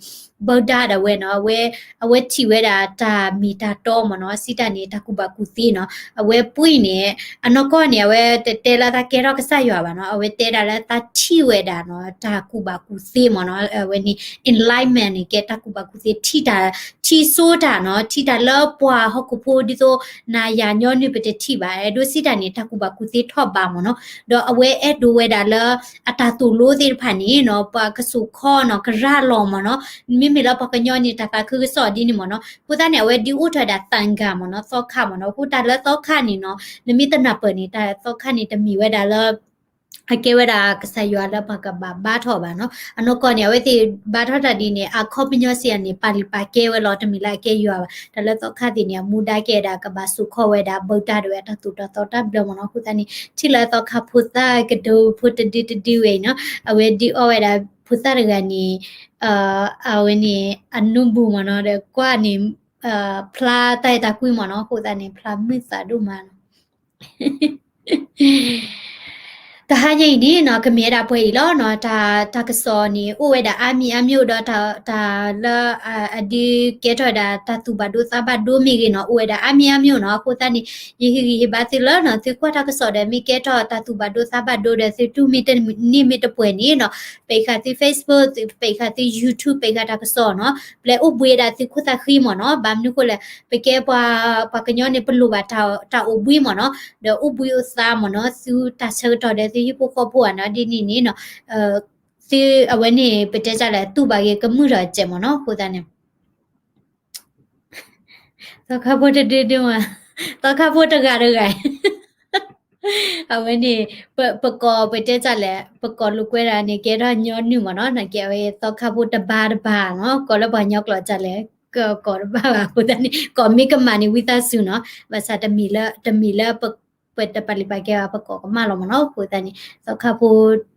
ဘၣ်ဒါဒီးဝဲနီၤ, အဝဲ အဝဲထံၣ်ဝဲဒၣ်တၢ်မ့ၢ်တၢ်တီမ့ၢ်နီၤ, စံးတၢ်န့ၣ် တၢ်ကူၣ်ဘၣ်ကူၣ်သ့နီၤ, အဝဲပှ့ၤန့ၣ် အနီၢ်ကီၢ်န့ၣ် အဝဲတတဲလၢတၢ်ကဲထီၣ်ကစၢ်ယွၤဘၣ်နီၤ, အဝဲတဲဒၣ်လၢတၢ်ထံၣ်ဝဲဒၣ်နီၤ တၢ်ကူၣ်ဘၣ်ကူၣ်သ့မ့ၢ်နီၤ, အဝဲန့ၣ် enlightenment န့ၣ် ကဲတၢ်ကူၣ်ဘၣ်ကူၣ်သ့ ထံၣ်တၢ် ထံၣ်စိတၢ်နီၤ, ထံၣ်တၢ်လၢပှၤဟီၣ်ခိၣ်ဖိဒ်သိး နၤယၤညီနုၢ်ပတထံၣ်ဘၣ်, အဲၣ်ဒိးစံးတၢ်န့ၣ် တၢ်ကူၣ်ဘၣ်ကူၣ်သ့ထီၣ်ဘးမ့ၢ်နီၤ, ဒီးအဝဲအဲၣ်ဒိးဝဲဒၣ်လၢ အတၢ်သိၣ်လိသ့ၣ်တဖၣ်န့ၣ်နီၤ ပှၤကစိာ်ခီနီၤ ကရၢလီၤမ့ၢ်နီၤ, မ့မ့ၢ်လၢပှၤကညီန့ၣ် တၢ်သးခုကစီၣ်ဒ်န့ၣ်မ့ၢ်နီၤ, အဃိသတးန့ၣ် အဝဲဒုးအိၣ်ထီၣ်ဝဲဒၣ်သံဃာမ့ၢ်နီၤ သီခါမ့ၢ်နီၤ, အဃိတၢ်လၢသီခါန့ၣ်နီၤ နမ့ၢ်တနၢ်ပၢၢ်န့ၣ် တၢ်သီခါန့ၣ် တမ့ၢ်ဝဲဒၣ်လၢ အကဲဝဲဒၣ်ကစၢ်ယွၤလၢပှၤကဘၣ်ဘါထီၣ်ဘၣ်နီၤ. အနီၢ်ကီၢ်န့ၣ် အဝဲသ့ၣ်ဘါထီၣ်တၢ်ဒ်န့ၣ် အခီပညီစံးယၤန့ၣ် ပာ်လုၢ်ပာ်ကဲဝဲလီၤ, တမ့ၢ်လၢအကဲယွၤဘၣ်. တၢ်လၢသီခါသ့ၣ်န့ၣ် အမူဒါကဲဒၣ် ကဘၣ်စိာ်ခီဝဲဒၣ် ဘၣ်တၢ်ဒိၣ်ဝဲတၢ်သိၣ်တၢ်သီတၢ်ဘျၢမ့ၢ်နီၤ. အဃိသတးန့ၣ် ထံၣ်လၢသီခါဖိသၣ်ကဒိဖိတဒုတဒုဝဲအံၤနီၤ, အဝဲဒုးအီၣ်ဝဲဒၣ်ဖိသၣ်တဂၤန့ၣ် အဝဲန့ၣ် အနူဘူမ့ၢ်နီၤ, ဒီးကွၢ်န့ၣ် ဖျါတၢ်အဲၣ်တၢ်ကွံမ့ၢ်နီၤ. အဃိသတးန့ၣ် ဖျါမုာ်သးဒိၣ်မးနီၤ. တဟါညါအံၤန့ၣ်နီၤ ကမ့ၢ်ဝဲဒၣ်ပှဲၤအံၤလီၤနီၤ. တၢ် တၢ်ကစီၣ်န့ၣ် အိၣ်ဝဲဒၣ်အါမံၤအါမံၤဒီး တၢ် တၢ်လၢ အဒုးကဲထီၣ်ဝဲဒၣ်တၢ်သူၣ်ဘၣ်ဒိသးဘၣ်ဒိမ့ၢ်ဂ့ၤနီၤ, အိၣ်ဝဲဒၣ်အါမံၤအါမံၤနီၤ. အဃိသတးန့ၣ် ယဟ့ၣ်ဂံၢ်ဟ့ၣ်ဘါသုလၢနီၤ, သုကွၢ်တၢ်ကစီၣ်ဒီး မ့ၢ်ကဲထီၣ်တၢ်သူၣ်ဘၣ်ဒိသးဘၣ်ဒိဒီး သုတူၢ်မ့ၢ်တန့ၢ်မ့ၢ်တပှဲၤန့ၣ်နီၤ, ပာ်ဃာ်သု Facebook သုပာ်ဃာ်သု YouTube ပာ်ဃာ်တၢ်ကစီၣ်နီၤ, ပျဲအိၣ်ဘှံးဝဲဒၣ်သုခိၣ်သးဃံမ့ၢ်နီၤ. ဘၣ်မနုၤဃိလဲၣ်, ပကဲပှၤ ပှၤကညီန့ၣ် ပလိၣ်ဘၣ်တၢ် တၢ်အိၣ်ဘှံးမ့ၢ်နီၤ, ဒီးအိၣ်ဘှံးအိၣ်သါမ့ၢ်နီၤ, သုတၢ်ဆၢကတီၢ်ဒီး သုဟံၣ်ဖိဃီဖိဧါနီၤ, ဒ်န့ၣ်န့ၣ်နီၤ, သုအဝဲန့ၣ် ပတဲတၢ်လဲၣ် တူၢ်ဘၣ်ဂ့ၤကမုာ်ထီၣ်စဲးမ့ၢ်နီၤ. အဃိသတးန့ၣ် သီခါဖိတဒုဒုမး, သီခါဖိတဂၤတဂၤ အဝဲန့ၣ် ပ ပကိး ပတဲတၢ်လဲၣ် ပကိးလိာ်ကွဲဒၣ်န့ၣ် ကဲထီၣ်ညီနုၢ်မ့ၢ်နီၤ, နာ်က့အဝဲ သီခါဖိတဘါတဘါနီၤ, ကိးလၢပှၤကညီကျိာ်တၢ်လဲၣ် ကကိးတဘၣ်ဘၣ်. အဃိသတးန့ၣ် ကိးမ့ၢ်ကမၣ်န့ၣ် ဝံသးစူၤနီၤ, ဘၣ်ဆၣ်တမ့ၢ်လၢ တမ့ၢ်လၢ ပတပာ်လုၢ်ပာ်ကဲဘၣ် ပကိးကမၣ်လီၤမ့ၢ်နီၤ. အဃိသတးန့ၣ် သီခါဖိ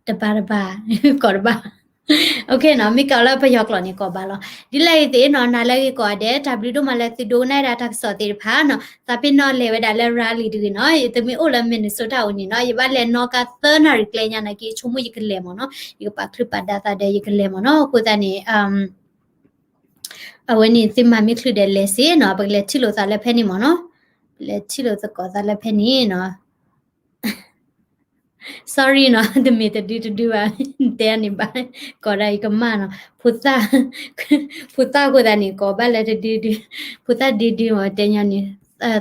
တဘါတဘါ ကိးတဘၣ် OK နီၤ, မ့ၢ်ကိးလၢပယီၤကျိာ်န့ၣ် ကိးဘၣ်လီၤ. ဒ်လဲၣ်ဂ့ၤသ့ၣ်နီၤ, နၤလၢအဂ့ၤကိးဂၤဒဲး, တၢ်ဘျုးဒိၣ်မးလၢသုဒိကနၣ်ဒၣ်တၢ်ကစီၣ်သ့ၣ်တဖၣ်နီၤ. သးပ့ၤနီၣ်လဲၤဝဲဒၣ်လၢ Raleigh တဂ့ၤနီၤ, ယတမ့ၢ်အိၣ်လၢ Minnesota အအိၣ်န့ၣ်နီၤ, ယဘၣ်လဲၤနီၣ်ကါသၢနၣ်ရံၣ်ကျဲညါနာ်က့ ဆိကမိၣ်ယကလဲၤမ့ၢ်နီၤ, ယကပာ်ချုးပာ်ဒါသးဒီးယကလဲၤမ့ၢ်နီၤ. အဃိသတးန့ၣ် အဝဲန့ၣ် သုမၤမ့ၢ်ချုးဒီးလဲၤစ့ၢ်နီၤ, ပကလဲၤထံၣ်လိာ်သးလၢဖဲန့ၣ်မ့ၢ်နီၤ, ပလဲၤထံၣ်လိာ်သကိးသးလၢဖဲန့ၣ်နီၤ. Sorry နီၤ, တမ့ၢ်တဒုတဒုဘၣ်, တဲန့ၣ်ဘၣ်, ကိးဒၣ်အံၤကမၣ်နီၤ, ဖိသၣ်, ဖိသၣ်အဃိသတးန့ၣ် ကိးဘၣ်လၢတဒုဒု, ဖိသၣ်ဒုဒုမ့ၢ်တဲညီန့ၣ်,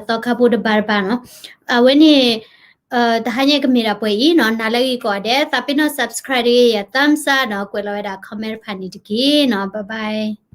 သီခါဖိတဘါတဘါနီၤ. အဝဲန့ၣ် တဟါညါကမ့ၢ်ဒၣ်ပှဲၤအံၤနီၤ, နၤလၢအဂ့ၤကိးဂၤဒဲး, သးပ့ၤနီၣ် subscribe တဂ့ၤ, ယၤ thumbs up နီၤ, ကွဲးလီၤဝဲဒၣ် comment တဖၣ်န့ၣ်တက့ၢ်နီၤ, bye bye.